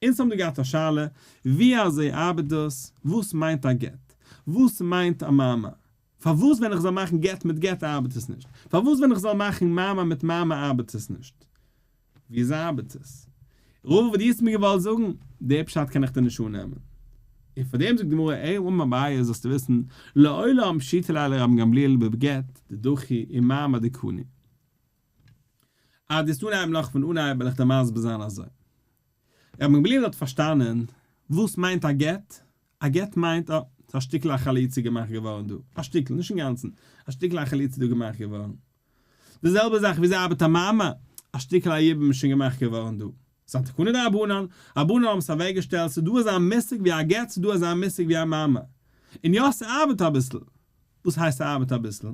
אונז האבן דא געהאט א שאלה, ווי אזוי ארבעט דאס, וואס מיינט א גט? וואס מיינט א מאמר? פארוואס ווען איך זאל מאכן גט מיט גט ארבעט עס נישט? פארוואס ווען איך זאל מאכן מאמר מיט מאמר ארבעט עס נישט? וויאזוי ארבעט עס? רבא וואס דו האסט מיר געוואלט זאגן, די פשט קען איך דיר נישט אננעמען. און פאר דעם זאגט די גמרא אלא אמר אביי זאלסטו וויסן, לעולם פשיטא ליה לרבן גמליאל בגט דדחי ומאמר דקני. אז דו וועסט אנהייבן נאך פון אנהייב וועל איך דיר מסביר זיין אזוי. רבן גמליאל האט פארשטאנען וואס מיינט א גט, א גט מיינט אה, ס'איז א שטיקל א חליצה געמאכט געווארן דא, א שטיקל, נישט אינגאנצן, א שטיקל א חליצה דא געמאכט געווארן. די זעלבע זאך וויאזוי ארבעט א מאמר, א שטיקל א יבום איז שוין געמאכט געווארן דא. ס'איז א תקנה דרבנן, רבנן האבן עס אוועקגעשטעלט, ס'איז דא אזא מושג ווי א גט, ס'איז דא אזא מושג ווי א מאמר. און יא, ס'ארבעט אביסל. וואס הייסט ס'ארבעט אביסל?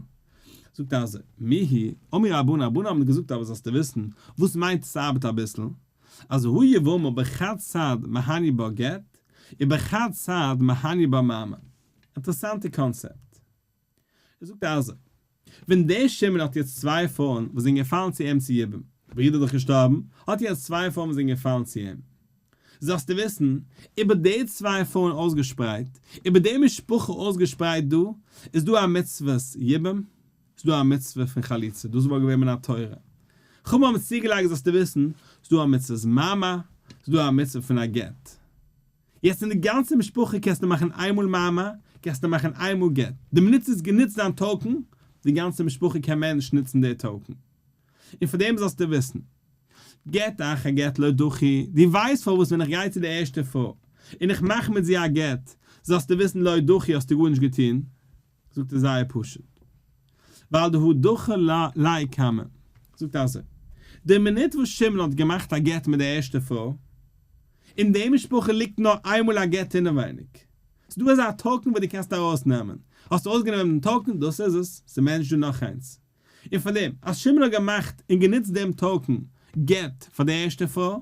זאגט ער אזוי, מיהו, אמרי רבנן, רבנן האבן געזאגט אבער זאלסטו וויסן, וואס מיינט ס'ארבעט אביסל? אז הא יבמה בחד סד מהני בה גט, ובחד סד מהני בה מאמר. אינטערעסאנטע קאנצעפט. ער זאגט אזוי, ווען דער שמעון האט יעצט צוויי פרויען וואס זענען געפאלן צו אים צו יבום, דער ברודער איז דאך געשטארבן, האט ער יעצט צוויי פרויען וואס זענען געפאלן צו אים, זאלסטו וויסן, איבער די צוויי פרויען אויסגעשפרייט, איבער די משפחה אויסגעשפרייט דא, איז דא א מצוות יבום, איז דא א מצוה פון חליצה, דאס וואלט געווען מן התורה. חכמים האבן צוגעלייגט זאלסטו וויסן, ס'איז דא א מצוות מאמר, ס'איז דא א מצוה פון א גט. יעצט אין די גאנצע משפחה קענסטו מאכן איינמאל מאמר, קענסטו מאכן איינמאל גט. די מינוט ס'איז גענוצט דיין token, די גאנצע משפחה קען מער נישט נוצן די token. און פאר דעם זאלסטו וויסן, גט אחר גט לא דחי, דו ווייסט פארוואס ווען איך גיי צו די ערשטע פרוי און איך מאך מיט זי א גט, זאלסטו וויסן לא דחי האסטו גארנישט געטון, זאגט ער זייער פשוט, ווייל דהא דחי ליה קמא, זאגט ער אזוי, די מינוט וואס שמעון האט געמאכט א גט מיט די ערשטע פרוי, אין די משפחה ליגט נאר איינמאל א גט אינעווייניג, ס'איז דא אזא token וואס דו קענסט ארויסנעמען, האסט ארויסגענומען דעם token, דאס איז עס, ס'איז מער נישט דא נאך איינס. און פאר דעם אז שמעון האט געמאכט און גענוצט דעם token גט פאר די ערשטע פרוי,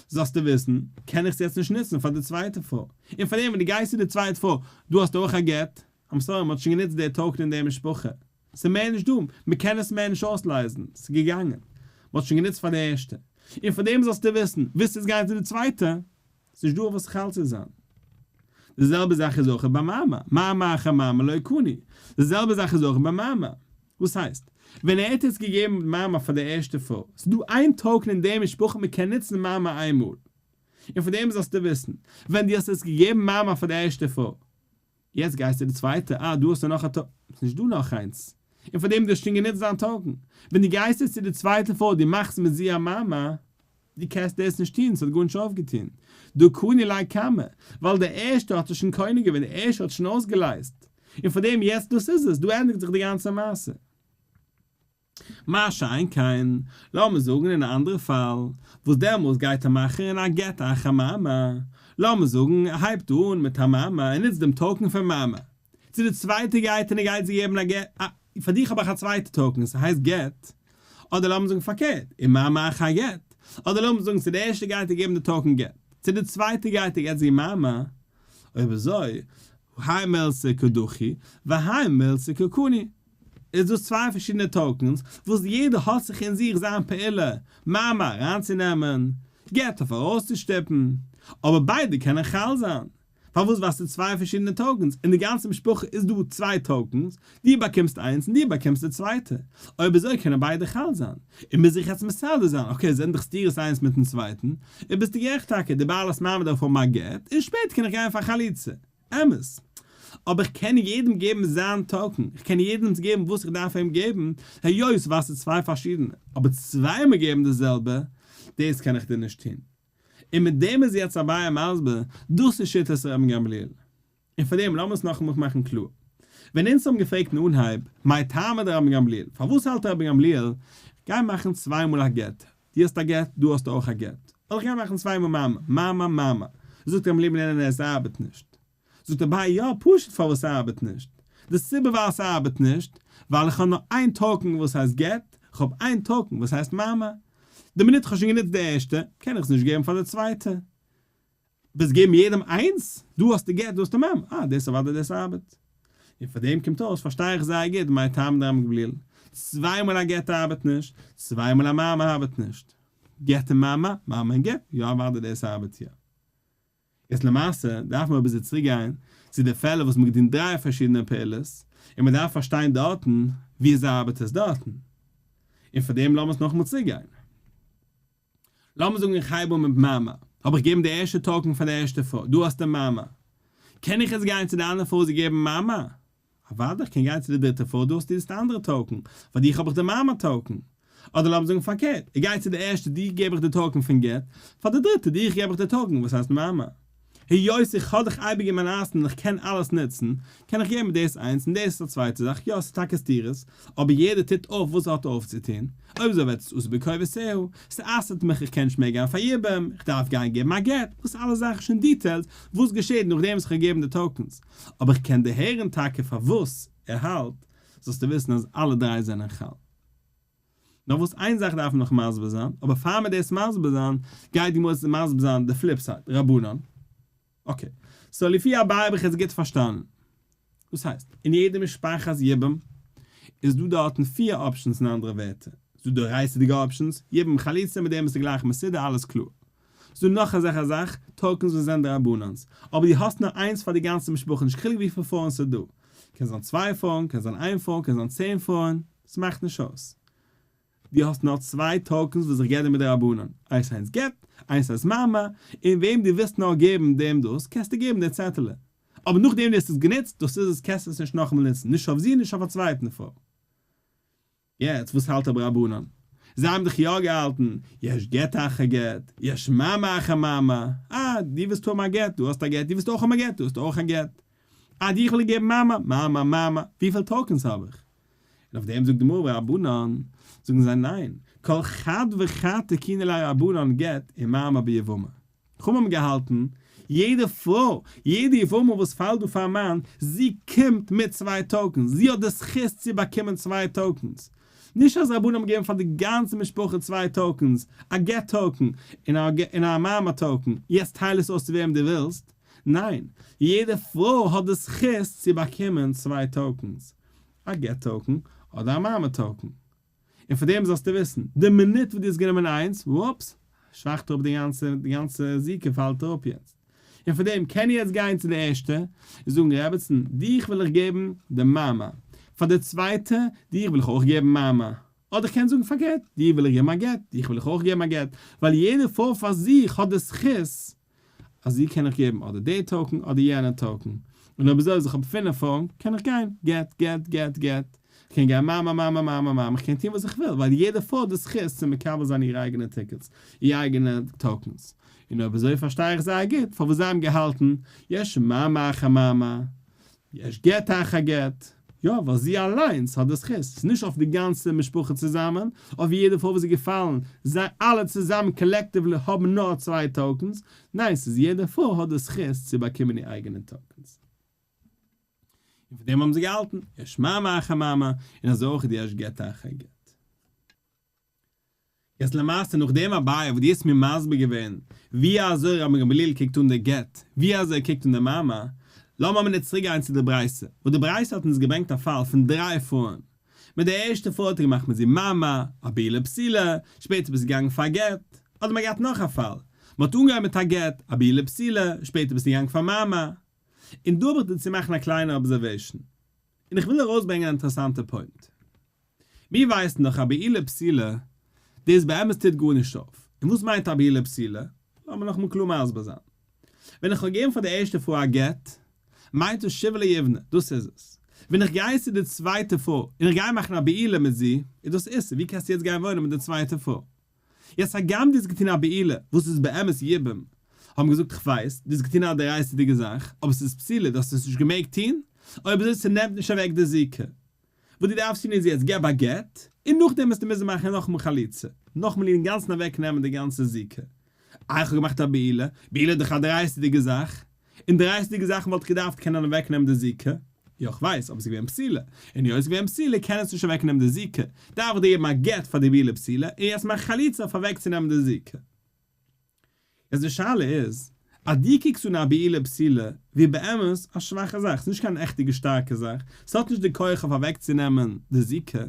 זאלסטו וויסן, קען איך עס יעצט נישט נוצן פאר די צווייטע פרוי. און פאר דעם ווען דו גייסט צו די צווייטע פרוי, דא האסטו אויך א גט, I'm sorry, מ'האט שוין גענוצט די token אין די משפחה, ס'איז מער נישט דא, מ'קען עס מער נישט אויסלייזן, ס'איז געגאנגען, מ'האט שוין גענוצט פאר די ערשטע. און פאר דעם זאלסטו וויסן, ווילסט יעצט גיין צו די צווייטע, ס'נישט דא אויף וואס חל צו זיין. די זעלבע זאך איז אויך ביי מאמר, מאמר אחר מאמר לא קני. די זעלבע זאך איז אויך ביי מאמר. וואס הייסט? ווען ער האט יעצט געגעבן מאמר פאר די ערשטע פרוי, ס'איז דא איין token אין די משפחה מ'קען נוצן מאמר איינמאל. און פון דעם זאלסטו וויסן, ווען דו האסט יעצט געגעבן מאמר פאר די ערשטע פרוי, יעצט גייסטו די צווייטע, אה דא האסטו נאך א token, ס'איז נישט דא נאך איינס, און פאר דעם דו האסט שוין גענוצט דיין token, ווען דו גייסט יעצט צו די צווייטע פרוי דו מאכסט מיט זי א מאמר, דו קענסט דאס נישט טון, ס'האט גארנישט אויפגעטון, דהא קני ליה קמא, ווייל די ערשטע האט עס שוין קונה געווען, די ערשטע האט שוין אויסגעלייזט, און פאר דעם יעצט דאס איז עס, דא ענדיגט זיך די גאנצע מעשה. מה שאין כן, לאמיר זאגן אין א אנדערע פאל, וואס דעמאלס גייט ער מאכן א גט אחר מאמר, לאמיר זאגן ער הייבט אן מיט א מאמר, ער נוצט דעם token פון מאמר, צו די צווייטע גייט און ער גייט זי געבן א גט, אה, פאר דיך האב איך א צווייטע token, ס'הייסט גט, אדער לאמיר זאגן פארקערט, און מאמר אחר גט, אדער לאמיר זאגן צו די ערשטע גייט ער געבן די token גט, צו די צווייטע גייט ער געבט זי מאמר, אויב אזוי, האי מילתא קא דחי, והאי מילתא קא קני. איז דאס צוויי פארשידענע tokens וואס יעדער האט זיך אין זיך זיין פעולה, מאמר אריינצונעמען, גט אויף ארויסצושטופן, אבער ביידע קענען חל זיין. פארוואס ווייל ס'איז צוויי פארשידענע tokens, אין די גאנצע משפחה איז דא צוויי tokens, דו באקומסט איינס און דו באקומסט די צווייטע, אויב אזוי קענען ביידע חל זיין, און מוז זיך יעצט מסדר זיין, okay זענען דאך סתירות איינס מיטן צווייטן, און ביסטו גערעכט טאקע, די בעלת מאמר דארף האבן א גט, און שפעטער קען איך גיין פאר חליצה. אמת. אבער איך קען יעדעם געבן זיין token, איך קען יעדעם געבן וואס איך דארף אים געבן, היות ווייל ס'איז צוויי פארשידענע, אבער צוויי מאל געבן די זעלבע, דאס קען איך דיר נישט טון. און מיט דעם איז יעצט אביי מסביר, דאס איז שיטת רבן גמליאל. און פאר דעם לאמיר עס נאכאמאל מאכן קלאר. ווען אונז האבן געפרעגט אין אנהייב, מאי טעמא דרבן גמליאל, פארוואס האלט רבן גמליאל, גיי מאכן צוויי מאל א גט, דו האסט א גט, דו האסט אויך א גט, אדער איך גיי מאכן צוויי מאל מאמר, מאמר, מאמר, זאגט רבן גמליאל ניין ניין עס ארבעט נישט. זאגט אביי יא, פשוט פארוואס ס'ארבעט נישט. די סיבה ווייל ס'ארבעט נישט, ווייל איך האב נאר איין token וואס הייסט גט, איך האב איין token וואס הייסט מאמר. די מינוט איך האב שוין גענוצט די ערשטע, קען איך עס נישט געבן פאר די צווייטע. ווילסט געבן יעדעם איינס? דא האסטו גט, דא האסטו מאמר. אה, דאס אוודאי דאס ארבעט. און פאר דעם קומט אויס פארשטיי איך זייער גוט מאי טעמא דרבן גמליאל. צוויי מאל א גט ארבעט נישט, צוויי מאל א מאמר ארבעט נישט. גט און מאמר, מאמר און גט, יא אוודאי דאס ארבעט יא. יעצט למעשה דארף מען אביסל צוריק גיין צו די פעלער וואס מ'האט געטון דריי פארשידענע פעולות, און מ'דארף פארשטיין דארטן ווי אזוי ארבעט עס דארטן. און פאר דעם לאמיר עס נאכאמאל צוריק גיין. לאמיר זאגן איך הייב אן מיט מאמר, האב איך געגעבן די ערשטע token פאר די ערשטע פרוי, דא האסטו מאמר. קען איך יעצט גיין צו די אנדערע פרוי זי געבן מאמר? אוודאי, איך קען גיין צו די דריטע פרוי, דא האסטו דאס אנדערע token, פאר דיך האב איך די מאמר token. אדער לאמיר זאגן פארקערט, איך גיי צו די ערשטע, דיך געב איך די token פון גט, פאר די דריטע, דיך געב איך די token וואס הייסט מאמר. היות איך האב דיך אייביג אין מיין ארסענאל און איך קען אלעס נוצן, קען איך געבן דאס איינס און דאס איז א צווייטע זאך, יא ס'איז טאקע סתירות, אבער יעדער טוט אויף וואס ער האט אויפצוטון, אויב אזוי ווערט עס אסור בכובסהו, ס'אסר'ט מיך איך קען נישט מער גיין פאר יבום, איך דארף גיין געבן א גט, דאס אלע זאכן שוין details וואס געשעט נאכדעם וואס איך האב געגעבן די tokens, אבער איך קען דערהערן טאקע פארוואס ער האלט, זאלסטו וויסן אז אלע דריי זענען חל. נאר וואס איין זאך דארף מען נאך מסביר זיין, אבער פאר מען דאס מסביר זיין, גייט די גמרא עס מסביר זיין די flip side, רבנן. okay, so לפי אביי האב איך עס גוט פארשטאנען. דאס הייסט, אין יעדע משפחת יבום איז דא דארטן פיר options אין אנדערע ווערטער, ס'איז דא דאורייתא'דיגע options, יבום חליצה מיט דעם ביסטו גלייך מסודר אלעס קלאר. ס'איז דא נאך אזעלכע זאך, tokens וואס זענען דרבנן'ס, אבער דו האסט נאר איינס פאר די גאנצע משפחה נישט קיין חילוק וויפיל פרויען ס'איז דא. קען זיין צוויי פרויען, קען זיין איין פרוי, קען זיין 10 פרויען, ס'מאכט נישט אויס. דו האסט נאר צוויי tokens וואס איך געב דיר מדרבנן, איינס הייסט גט, איינס הייסט מאמר, און וועם דו ווילסט נאר געבן דעם דאס, קענסטו געבן די צעטעלע. אבער נאכדעם דו האסט עס גענוצט, דאס איז עס, קענסטו עס נישט נאכאמאל נוצן, נישט אויף זי נישט אויף א צווייטן פרוי. יעצט וואס האלט אבער רבנן? זיי האבן דאך יא געהאלטן, יש גט אחר גט, יש מאמר אחר מאמר, אה, דו ווילסט האבן א גט, דו האסט א גט, דו ווילסט אויך האבן א גט, דו האסט אויך א גט. אה, דיך וויל איך געבן מאמר, מאמר, מאמר, וויפיל tokens האב איך? און אויף דעם זאגט די גמרא רבנן, זאגן זיי ניין, כל חד וחד תקינו ליה רבנן גט ומאמר ביבמה. חכמים האבן געהאלטן, יעדע פרוי, יעדע יבמה וואס פאלט דא פארן מאן, זי קומט מיט צוויי tokens, זי האט די זכות צו באקומען צוויי tokens. נישט אז רבנן האבן געגעבן פאר די גאנצע משפחה צוויי tokens, א גט token און א מאמר token, יעצט טייל עס אויס צו וועם דו ווילסט. ניין, יעדע פרוי האט די זכות צו באקומען צוויי tokens, א גט token אדער א מאמר token. און פאר דעם זאלסטו וויסן, די מינוט וואס דו האסט גענומען איינס, וואופס, שוואכט אראפ די גאנצע, די גאנצע זיקה פאלט אראפ יעצט. און פאר דעם קען יעצט גיין צו די ערשטע און זאגן, רעבעצן, דיך וויל איך געבן די מאמר. פאר די צווייטע, דיך וויל איך אויך געבן מאמר. אדער איך קען זאגן פארקערט, דיר וויל איך געבן א גט, דיך וויל איך אויך געבן א גט, ווייל יעדע פרוי פאר זיך האט די זכות אז זי קען איך געבן אדער די token אדער יענע token, און אויב אזוי אז איך האב פינף פרויען קען איך גיין גט גט גט גט, איך קען גיין מאמר מאמר מאמר מאמר, איך קען טון וואס איך וויל, ווייל יעדע פרוי האט די זכות צו מקבל זיין איר אייגענע tickets, איר אייגענע tokens, און אויב אזוי פארשטיי איך זייער גוט פארוואס זיי האבן געהאלטן יש מאמר אחר מאמר, יש גט אחר גט, יא, ווייל זי אליינס האט די זכות, ס'איז נישט אויף די גאנצע משפחה צוזאמען, אויף יעדע פרוי וואס איז געפאלן, זיי אלע צוזאמען collectively האבן נאר צוויי tokens, ניין ס'איז יעדע פרוי האט די זכות צו באקומען איר אייגענע tokens. און פון דעם האבן זיי געהאלטן, יש מאמר אחר מאמר, און אזוי אויך יש גט אחר גט. יעצט למעשה נאך דעם אביי וואס דו האסט מיר מסביר געווען ווי אזוי רבן גמליאל קוקט אן די גט, ווי אזוי ער קוקט אן די מאמר, לאמיר מינוט צוריק גיין צו די ברייתא, וואס די ברייתא האט אונז געברענגט א פאל פון דריי פרויען, מיט די ערשטע פרוי האט ער געמאכט מיט זי מאמר, א בעילה פסולה, שפעטער ביסטו געגאנגען פאר גט, אדער מען האט געהאט נאך א פאל, מען האט אנגעהויבן מיט א גט, א בעילה פסולה, שפעטער ביסטו געגאנגען פאר מאמר. און דא האב איך דיר צו מאכן א קליינע observation, און איך וויל ארויסברענגען א אינטערעסאנטע point. מיר ווייסן דאך א בעילה פסולה, דאס באמת טוט גארנישט אויף. און וואס מיינט א בעילה פסולה? לאמיר נאכאמאל קלאר מסביר זיין. ווען איך האב געגעבן פאר די ערשטע פרוי א גט, מיינט דאס שיבה ליבנה, דאס איז עס. ווען איך גיי צו די צווייטע פרוי און איך גיי מאכן א בעילה מיט זי, איז דאס איסור, ווי קענסטו יעצט גיין וואוינען מיט די צווייטע פרוי? יעצט הגם דו האסט געטון א בעילה וואס איז באמת יבום, האבן געזאגט כ'ווייס, דו האסט געטון א דאורייתא'דיגע זאך, אבער ס'איז פסולה, דו האסט עס נישט געמעגט טון, אויב אזוי ס'נעמט נישט אוועק די זיקה. וואס דו דארפסט טון איז יעצט געב א גט, און נאכדעם וועסטו מוזן מאכן נאכאמאל חליצה, נאכאמאל איר אינגאנצן אוועק נעמען די גאנצע זיקה. איי איך האב געמאכט א בעילה, בעילה איז דאך א דאורייתא'דיגע זאך, און דאורייתא'דיגע זאכן וואלט איך געדארפט קענען אוועק נעמען די זיקה, יא כ'ווייס, אבער ס'איז געווען פסולה, און היות ס'איז געווען פסולה קען עס נישט אוועק נעמען די זיקה, דארף איך דיר געבן א גט פאר די בעילה פסולה, און יעצט מאך חליצה אויף אוועק צו נעמען די זיקה. יעצט די שאלה איז, אז דו קוקסט אן א בעילה פסולה ווי באמת א שוואכע זאך, ס'איז נישט קיין עכטיגע שטארקע זאך, ס'האט נישט די כח אויף אוועקצונעמען די זיקה,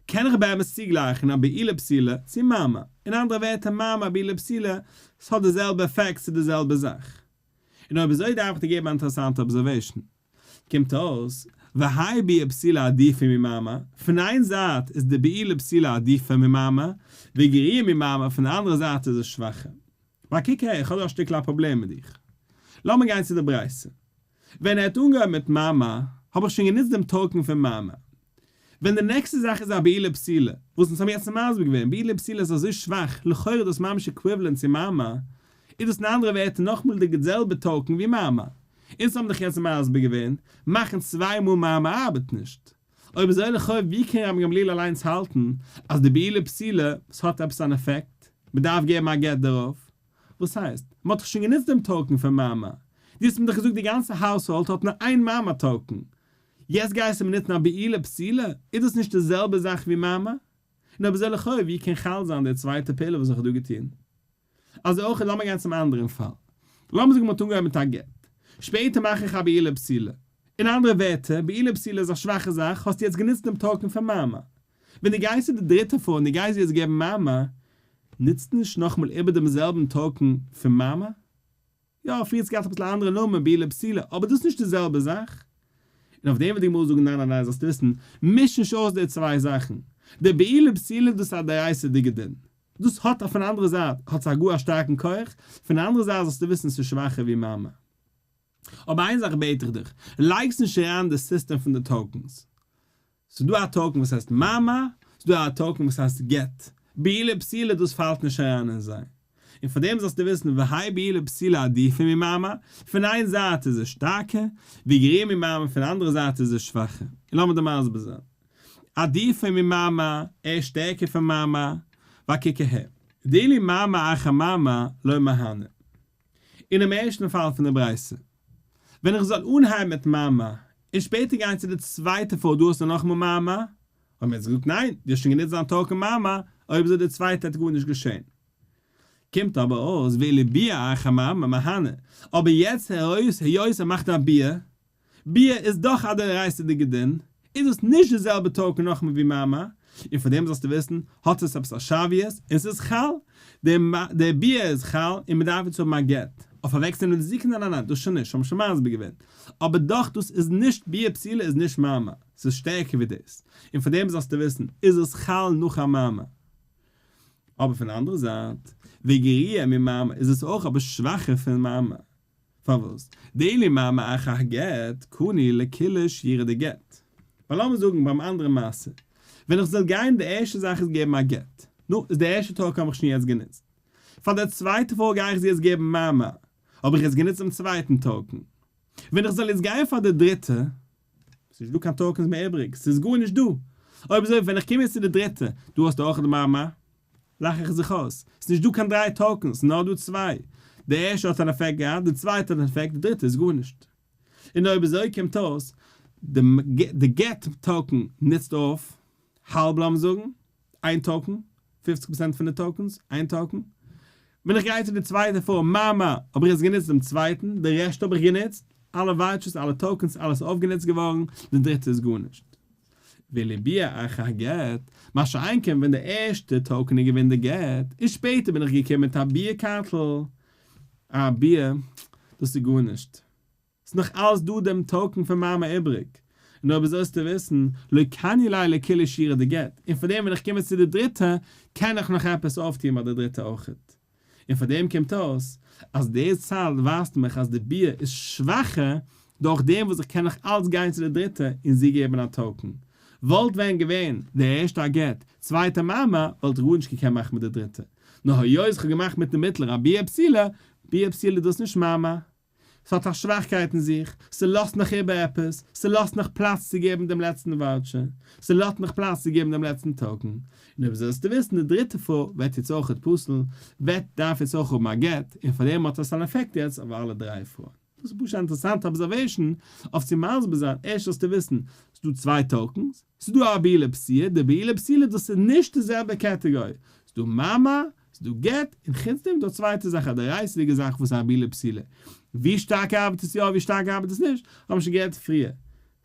קען איך באמת צוגלייכן א בעילה פסולה צו מאמר, אין אנדערע ווערטער מאמר בעילה פסולה, ס'האט די זעלבע עפעקט ס'איז די זעלבע זאך. און אויב אזוי דארף איך דיר געבן א אינטערעסאנטע observation. קומט אויס, והאי ביאה פסולה עדיפא ממאמר, פון איין זייט איז די בעילה פסולה עדיפא ממאמר, וגריעא ממאמר, פון די אנדערע זייט איז עס שוואכער. ווייל קוק הער, איך האב דא א שטיקל א פראבלעם מיט דיך. לאמיר גיין צו די ברייתא. ווען ער האט אנגעהויבן מיט מאמר, האב איך שוין גענוצט דעם token פון מאמר. ווען די נעקסטע זאך איז א בעילה פסולה, וואס אונז האבן יעצט מסביר געווען, בעילה פסולה איז אזוי שוואך, לכאורה איז דאס ממש equivalent צו מאמר, איז דאס אין אנדערע ווערטער נאכמאל די זעלבע token ווי מאמר. אונז האבן דאך יעצט מסביר געווען, מאכן צוויי מאל מאמר ארבעט נישט. אויב אזוי לכאו' ווי קען רבן גמליאל אליינס האלטן אז די בעילה פסולה וואס האט עפעס אן עפעקט, מ'דארף געבן א גט דערויף? וואס הייסט? מ'האט דאך שוין גענוצט דעם token פון מאמר. דו האסט מיר דאך געזאגט די גאנצע household האט נאר איין מאמר token. יעצט גייסטו מיר נוצן א בעילה פסולה? איז דאס נישט די זעלבע זאך ווי מאמר? און אויב אזוי לכאו' ווי קען חל זיין די צווייטע פעולה וואס איך האב דא געטון? אזוי אויך לאמיר גיין צום אנדערן פאל. לאמיר זאגן מ'האט אנגעהויבן מיט א גט. שפעטער מאך איך א בעילה פסולה. אין אנדערע ווערטער, בעילה פסולה איז א שוואכע זאך, האסטו יעצט גענוצט דעם token פון מאמר. ווען דו גייסט צו די דריטע פאל און דו גייסט יעצט געבן מאמר, נוצט נישט נאכאמאל איבער דעם זעלבן token פון מאמר? יא, פריער האט עס געהאט אביסל א אנדערע נאמען, בעילה פסולה, אבער דאס איז נישט די זעלבע זאך. און אויף דעם וועט די גמרא זאגן ניין ניין ניין זאלסטו וויסן, מיש נישט אויס די צוויי זאכן. די בעילה פסולה דאס איז א דאורייתא'דיגע דין. דאס האט אויפן אנדערע זייט האט עס א גאר א שטארקן כח, פון די אנדערע זייט זאלסטו וויסן עס איז שוואכער ווי מאמר. אבער איין זאך בעט איך דיך, לייגסט נישט אריין די סיסטעם פון די tokens. ס'איז דא א token וואס הייסט מאמר, ס'איז דא א token וואס הייסט גט. בעילה פסולה דאס פאלט נישט אריין אין זיי. און פאר דעם זאלסטו וויסן והאי בעילה פסולה עדיפא ממאמר, פון איין זייט איז עס שטארקער, וגריעא ממאמר פון די אנדערע זייט איז עס שוואכער. און לאמיר דיר מסביר זיין. עדיפא ממאמר, ער איז שטערקער פון מאמר, ווייל קוק אהער. דאילו מאמר אחר מאמר לא מהני. אינעם ערשטן פאל פון די ברייתא, ווען איך זאל אנהייבן מיט מאמר, און שפעטער גיין צו די צווייטע פאל דא האסטו נאכאמאל מאמר, האבן מיר יעצט געזאגט ניין, דו האסט שוין גענוצט זיין token מאמר, אויב אזוי די צווייטע האט גארנישט געשען. קומט אבער אויס ואילו ביאה אחר מאמר מהני, אבער יעצט היות ער מאכט א ביאה, ביאה איז דאך א דאורייתא'דיגע דין, איז דאס נישט די זעלבע token נאכאמאל ווי מאמר, און פאר דעם זאלסטו וויסן, האט עס עפעס א שוויות, און ס'איז חל, די ביאה איז חל, און מ'דארף יעצט האבן א גט, אויף אוועקצונעמען די זיקה, ניין ניין ניין, דאס שוין נישט, האבן שוין מסביר געווען, אבער דאך דאס איז נישט ביאה פסולה איז נישט מאמר, ס'איז שטערקער ווי דאס, און פאר דעם זאלסטו וויסן, איז עס חל נאך א מאמר. אבער פון די אנדערע זייט, וגריעא ממאמר איז עס אויך אבער שוואכער פון מאמר. פארוואס? דאילו מאמר אחר הגט קני לכוליה שיורא דגט. ווייל לאמיר זאגן ביים אנדערן מעשה, ווען איך זאל גיין די ערשטע זאך איז געבן א גט, נו, איז די ערשטע token האב איך שוין יעצט גענוצט. פאר די צווייטע פאל גיי איך זי יעצט געבן מאמר, האב איך יעצט גענוצט דעם צווייטן token. ווען איך זאל יעצט גיין פאר די דריטע, ס'איז נישט דא קיין tokens מער איבריג, ס'איז גארנישט דא. אויב אזוי ווען איך קום יעצט צו די דריטע, דא האסטו אויך די מאמר, לאך איך זיך אויס, ס'איז נישט דא קיין דריי tokens, נאר דא צוויי. די ערשטע האט אן עפעקט געהאט, די צווייטע האט אן עפעקט, די דריטע איז גארנישט. און אויב אזוי קומט אויס, די גט token נוצט אויף האלב לאמיר זאגן, איין token, פופציג פראצענט פון די tokens, איין token. ווען איך גיי צו די צווייטע פאר מאמר, האב איך יעצט גענוצט דעם צווייטן, די רעשט האב איך גענוצט, אלע vouchers, אלע tokens, אלעס אויפגענוצט געווארן, די דריטע איז גארנישט. ואילו ביאה אחר הגט, מה שאין כן ווען די ערשטע token איז געווען די גט, און שפעטער בין איך געקומען מיט א ביאה קארטל, א ביאה, דאס איז גארנישט. ס'איז נאך אלס דא דעם token פון מאמר איבריג. און אויב אזוי זאלסטו וויסן, לא קני ליה לכוליה שיורא דגט, און פאר דעם ווען איך קום יעצט צו די דריטע, קען איך נאך עפעס אויפטוען ביי די דריטע אויכעט. און פאר דעם קומט אויס אז די צאל ווייזט מיך אז די ביאה איז שוואכער דורך דעם וואס איך קען נאך אלץ גיין צו די דריטע און זי געבן א token. וואלט ווען געווען די ערשטע א גט, צווייטע מאמר, וואלט איך גארנישט געקענט מאכן מיט די דריטע. נאר היות איך האב געמאכט מיטן מיטלער א ביאה פסולה, ביאה פסולה איז דאס נישט מאמר. ס'האט א שוואכקייט אין זיך, ס'לאזט נאך איבער עפעס, ס'לאזט נאך פלאץ צו געבן דעם לעצטן voucher, ס'לאזט נאך פלאץ צו געבן דעם לעצטן token. און אויב זאלסטו וויסן די דריטע פרוי וועט יעצט אויכעט פסול, וועט דארף יעצט אויך האבן א גט, און פאר דעם האט עס אן עפעקט יעצט אויף אלע דריי פרויען. דאס איז פשוט א אינטערעסאנטע observation אויף צו מסביר זיין, ערשט זאלסטו וויסן, ס'דא צוויי tokens, ס'דא א בעילה פסיעה, די בעילה פסילה דאס איז נישט די זעלבע category, ס'דא מאמר, ס'דא גט, און חוץ דעם איז דא א צווייטע זאך א דאורייתא'דיגע זאך וואס איז א בעילה פסילה. ווי שטארק ארבעט עס יא ווי שטארק ארבעט עס נישט, האבן מיר שוין גערעדט פריער.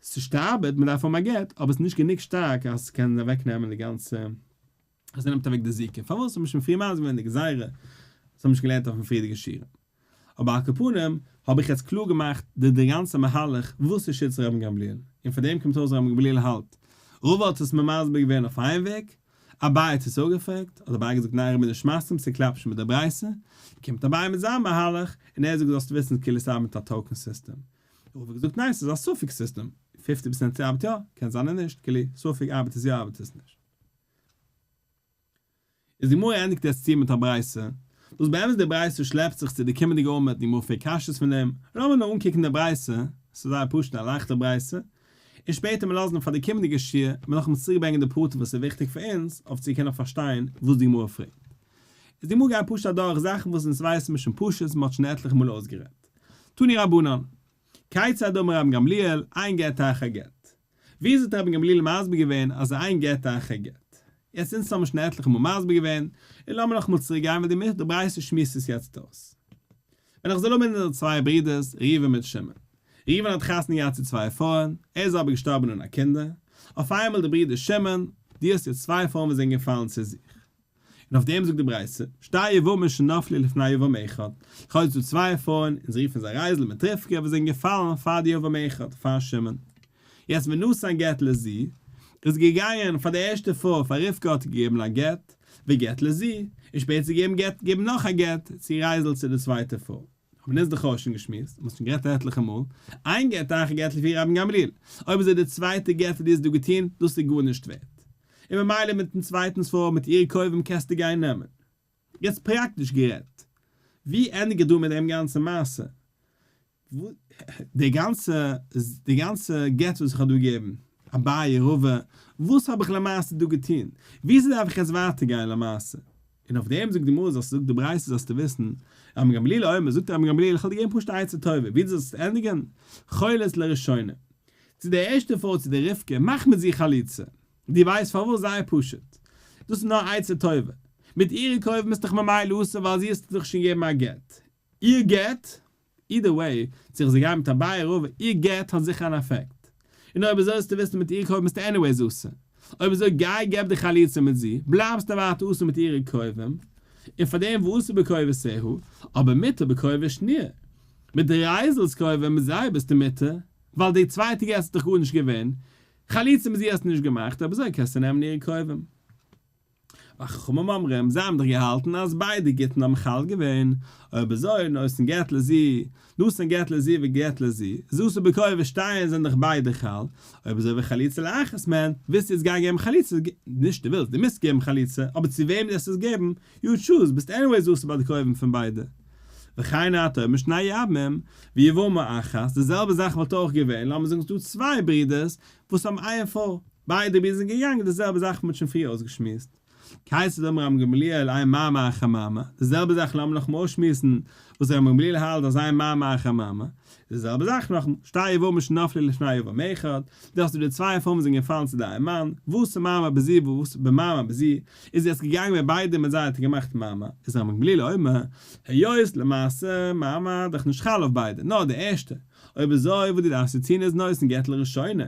ס'ארבעט, מ'דארף האבן א גט, אבער ס'איז נישט גענוג שטארק אז ס'קען אוועק נעמען די גאנצע, אז ס'נעמט אוועק די זיקה. פארוואס? האבן מיר שוין פריער מסביר געווען די גזירה, דאס האבן מיר שוין געלערנט אויפן פריערדיגע שיעור. אבער על כל פנים האב איך יעצט קלאר געמאכט די די גאנצע מהלך וואס איז שיטת רבן גמליאל, און פאר דעם קומט אויס רבן גמליאל האלט, רבא האט עס מיר מסביר געווען אויף איין וועג, אביי האט עס אפגעפרעגט, האט אביי געזאגט ניין רבי נישט מסכים ס'קלאפט נישט מיט די ברייתא, קומט אביי מיט זיין מהלך, און ער זאגט זאלסט וויסן כאילו ס'ארבעט מיט א token סיסטעם, רבא האט געזאגט ניין ס'איז א ספק סיסטעם, 50 פראצענט ס'ארבעט יא, קען זיין אז נישט, כאילו ספק ארבעט עס יא ארבעט עס נישט. איז די גמרא ענדיגט יעצט צו מיט א ברייתא, וואס באמת די ברייתא שלעפט זיך צו די קומענדיגע עמוד, די גמרא פרעגט קשיות פון דעם, לאמיר נאר אנקוקן די ברייתא, עס איז זייער פשוט א לייכטע ברייתא, און שפעטער מיר לאזן פאר די קומענדיגע שיעור, מיר נאכאמאל צוריק ברענגען די פרטים וואס איז וויכטיג פאר אונז אויף צו קענען פארשטיין וואס די גמרא פרעגט. איז די גמרא גייט פשוט אדורך זאכן וואס אונז ווייסן מיר שוין פשוט, מען האט שוין עטליכע מאל אויסגערעדט. תנו רבנן. כיצד אמר רבן גמליאל, אין גט אחר גט. וויאזוי האט רבן גמליאל מסביר געווען אז אין גט אחר גט? יעצט אונז האבן שוין עטליכע מאל מסביר געווען, און לאמיר נאכאמאל צוריק גיין ווייל די ברייתא שמועסט עס יעצט אויס. ווען איך זאל האבן אונזערע צוויי ברידערס ראובן מיט שמעון. ראובן האט חתונה געהאט צו צוויי פרויען, ער איז אבער געשטארבן אן א קינדער. אויף איינמאל די ברידער שמעון, דו האסט יעצט צוויי פרויען וואס זענען געפאלן צו זיך. און אויף דעם זאגט די ברייתא, שתי יבמות שנפלו לפני יבם אחד, לכאו' איז דא צוויי פרויען, און זיי רופן זיי רייזל מיט רבקה, וואס זענען געפאלן פאר די יבם אחד, פאר שמעון. יעצט ונתן גט לזו, איז געגאנגען פאר די ערשטע פרוי, פאר רבקה האט ער געגעבן א גט, וגט לזו, און שפעטער צו געבן גט, געבן נאך א גט, צו רייזל צו די צווייטע פרוי. האבן אונז דאך אויך שוין געשמועסט, מ'האט שוין גערעדט עטליכע מאל, אין גט אחר גט לפי רבן גמליאל, אויב אזוי די צווייטע גט וואס דו האסט דא געטון, דאס איז גארנישט ווערט. און ממילא מיטן צווייטנס פרוי מיט אירע קרובים קענסטו גיין נעמען. יעצט פראקטיש גערעדט, ווי ענדיג איך דא מיט דעם גאנצע מעשה? די גאנצע די גאנצע גט וואס איך האב דא געגעבן, אביי רבא, וואס האב איך למעשה דא געטון? וויאזוי דארף איך יעצט ווייטער גיין למעשה? און אויף דעם זאגט די גמרא זאלסטו זאגט די ברייתא זאלסטו וויסן, רבן גמליאל אומר, זאגט רבן גמליאל איך וועל דיר געבן פשוט א עצה טובה, ווי דו זאלסט ענדיגן, חולץ לראשונה, צו די ערשטע פרוי צו די רבקה, מאך מיט זי חליצה, דו ווייסט פארוואס? זייער פשוט, דאס איז נאר עצה טובה, מיט אירע קרובים ביסטו דאך ממילא אסור ווייל זי האסטו דאך שוין געגעבן א גט, איר גט either way, צו איך זאל גיין מיט אביי רבא, איר גט האט זיכער אן אפעקט. און אויב אזוי זאלסטו וויסן מיט איר קרובים ביסטו anyways אסור. אויב אזוי גיי געב די חליצה מיט זי, בלייבסטו ווייטער אסור מיט אירע קרובים, און פאר דעם ואסור בקרובותיה, אבער מותר בקרובת שניה. מיט די רייזל'ס קרובים מיט זיי ביסטו מותר, ווייל די צווייטע גט איז דאך גארנישט געווען, חליצה מיט זי האסטו נישט געמאכט, אויב אזוי קענסטו נעמען אירע קרובים. וחכמים אומרים, זיי האבן דאך געהאלטן אז ביידע גיטין האבן חל געווען, אויב אזוי נותן גט לזו, נתן גט לזו וגט לזו, אסור בקרובות שתיהן זענען דאך ביידע חל, אויב אזוי וחליצה לאחת מהן, ווילסטו יעצט גיין געבן חליצה, נישט דו ווילסט, דו מוזט געבן חליצה, אבער צו וועם דו עס געבן, you choose, ביסט anyways אסור ביי די קרובים פון ביידע. וכן אתה אומר שני יבמים, ויבמה אחת, די זעלבע זאך וואלט אויך געווען, לאמיר זאגן ס'דא צוויי ברידערס וואס האבן איין פרוי, ביידע ברידער זענען געגאנגען די זעלבע זאך וואס מ'האט שוין פריער אויסגעשמועסט. כיצד אמר רבן גמליאל אין מאמר אחר מאמר, די זעלבע זאך לאמיר נאכאמאל אויסשמועסן וואס רבן גמליאל האלט אז אין מאמר אחר מאמר, די זעלבע זאך נאכאמאל, שתי יבמות שנפלו לפני יבם אחד, דא האסטו די צוויי פרויען וואס זענען געפאלן צו די איין מאן, ועשה מאמר בזו ועשה במאמר בזו, איז יעצט געגאנגען מיט ביידע מיט זיי האט ער געמאכט מאמר, איז רבן גמליאל אומר, היות למעשה מאמר דאך נישט חל אויף ביידע, נאר די ערשטע, אויב אזוי וואס דו דארפסט צו טון איז נותן גט לראשונה,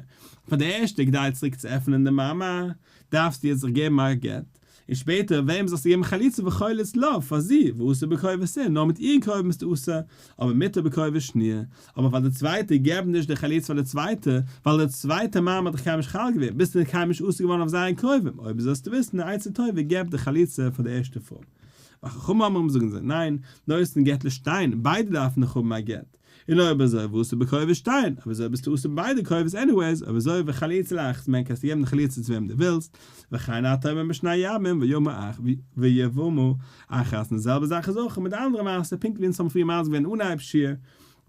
פאר די ערשטע כדי צוריק צו עפענען די מאמר, דארפסטו יעצט זיך געבן א גט, און שפעטער וועם זאלסטו געבן חליצה וחולץ לה, פאר זי, ואסור בקרובותיה, נאר מיט איר קרובים ביסטו אסור, אבער מותר בקרובת שניה, אבער פאר די צווייטע, געב נישט די חליצה פאר די צווייטע, ווייל די צווייטע מאמר האט דאך קיינמאל נישט חל געווען, ביסטו קיינמאל נישט אסור געווארן אויף זייער קרובים, אויב זאלסטו וויסן, די עצה טובה, געב די חליצה פאר די ערשטע פרוי. וחכמים אומרים זאגן זיי, ניין, נותן גט לשתיהן, ביידע דארפן דאך האבן א גט. און אויב אזוי וואס איז בכובש שטיין? אויב אזוי ביסטו אסור ביידע כובש anyways, אויב אזוי וחליצה לאחת מהן קענסטו געבן די חליצה צו וועם דו ווילסט, וכן אתה אומר בשני יבמים ויבמה אח ויבמה אחת, און די זעלבע זאך איז אויך מיט די אנדערע מעשה, פונקט ווי אונז האבן פריער מסביר געווען אנהייב שיעור,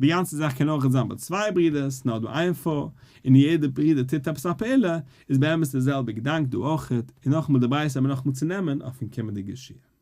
די גאנצע זאך קען אויך זיין ביי צוויי ברידערס, נאר דא איין פרוי, און יעדע ברודער טוט עפעס א פעולה, איז באמת די זעלבע געדאנק דא אויך, און נאכאמאל די ברייתא האבן מיר נאכאמאל צו נעמען אויפן קומענדיגע שיעור.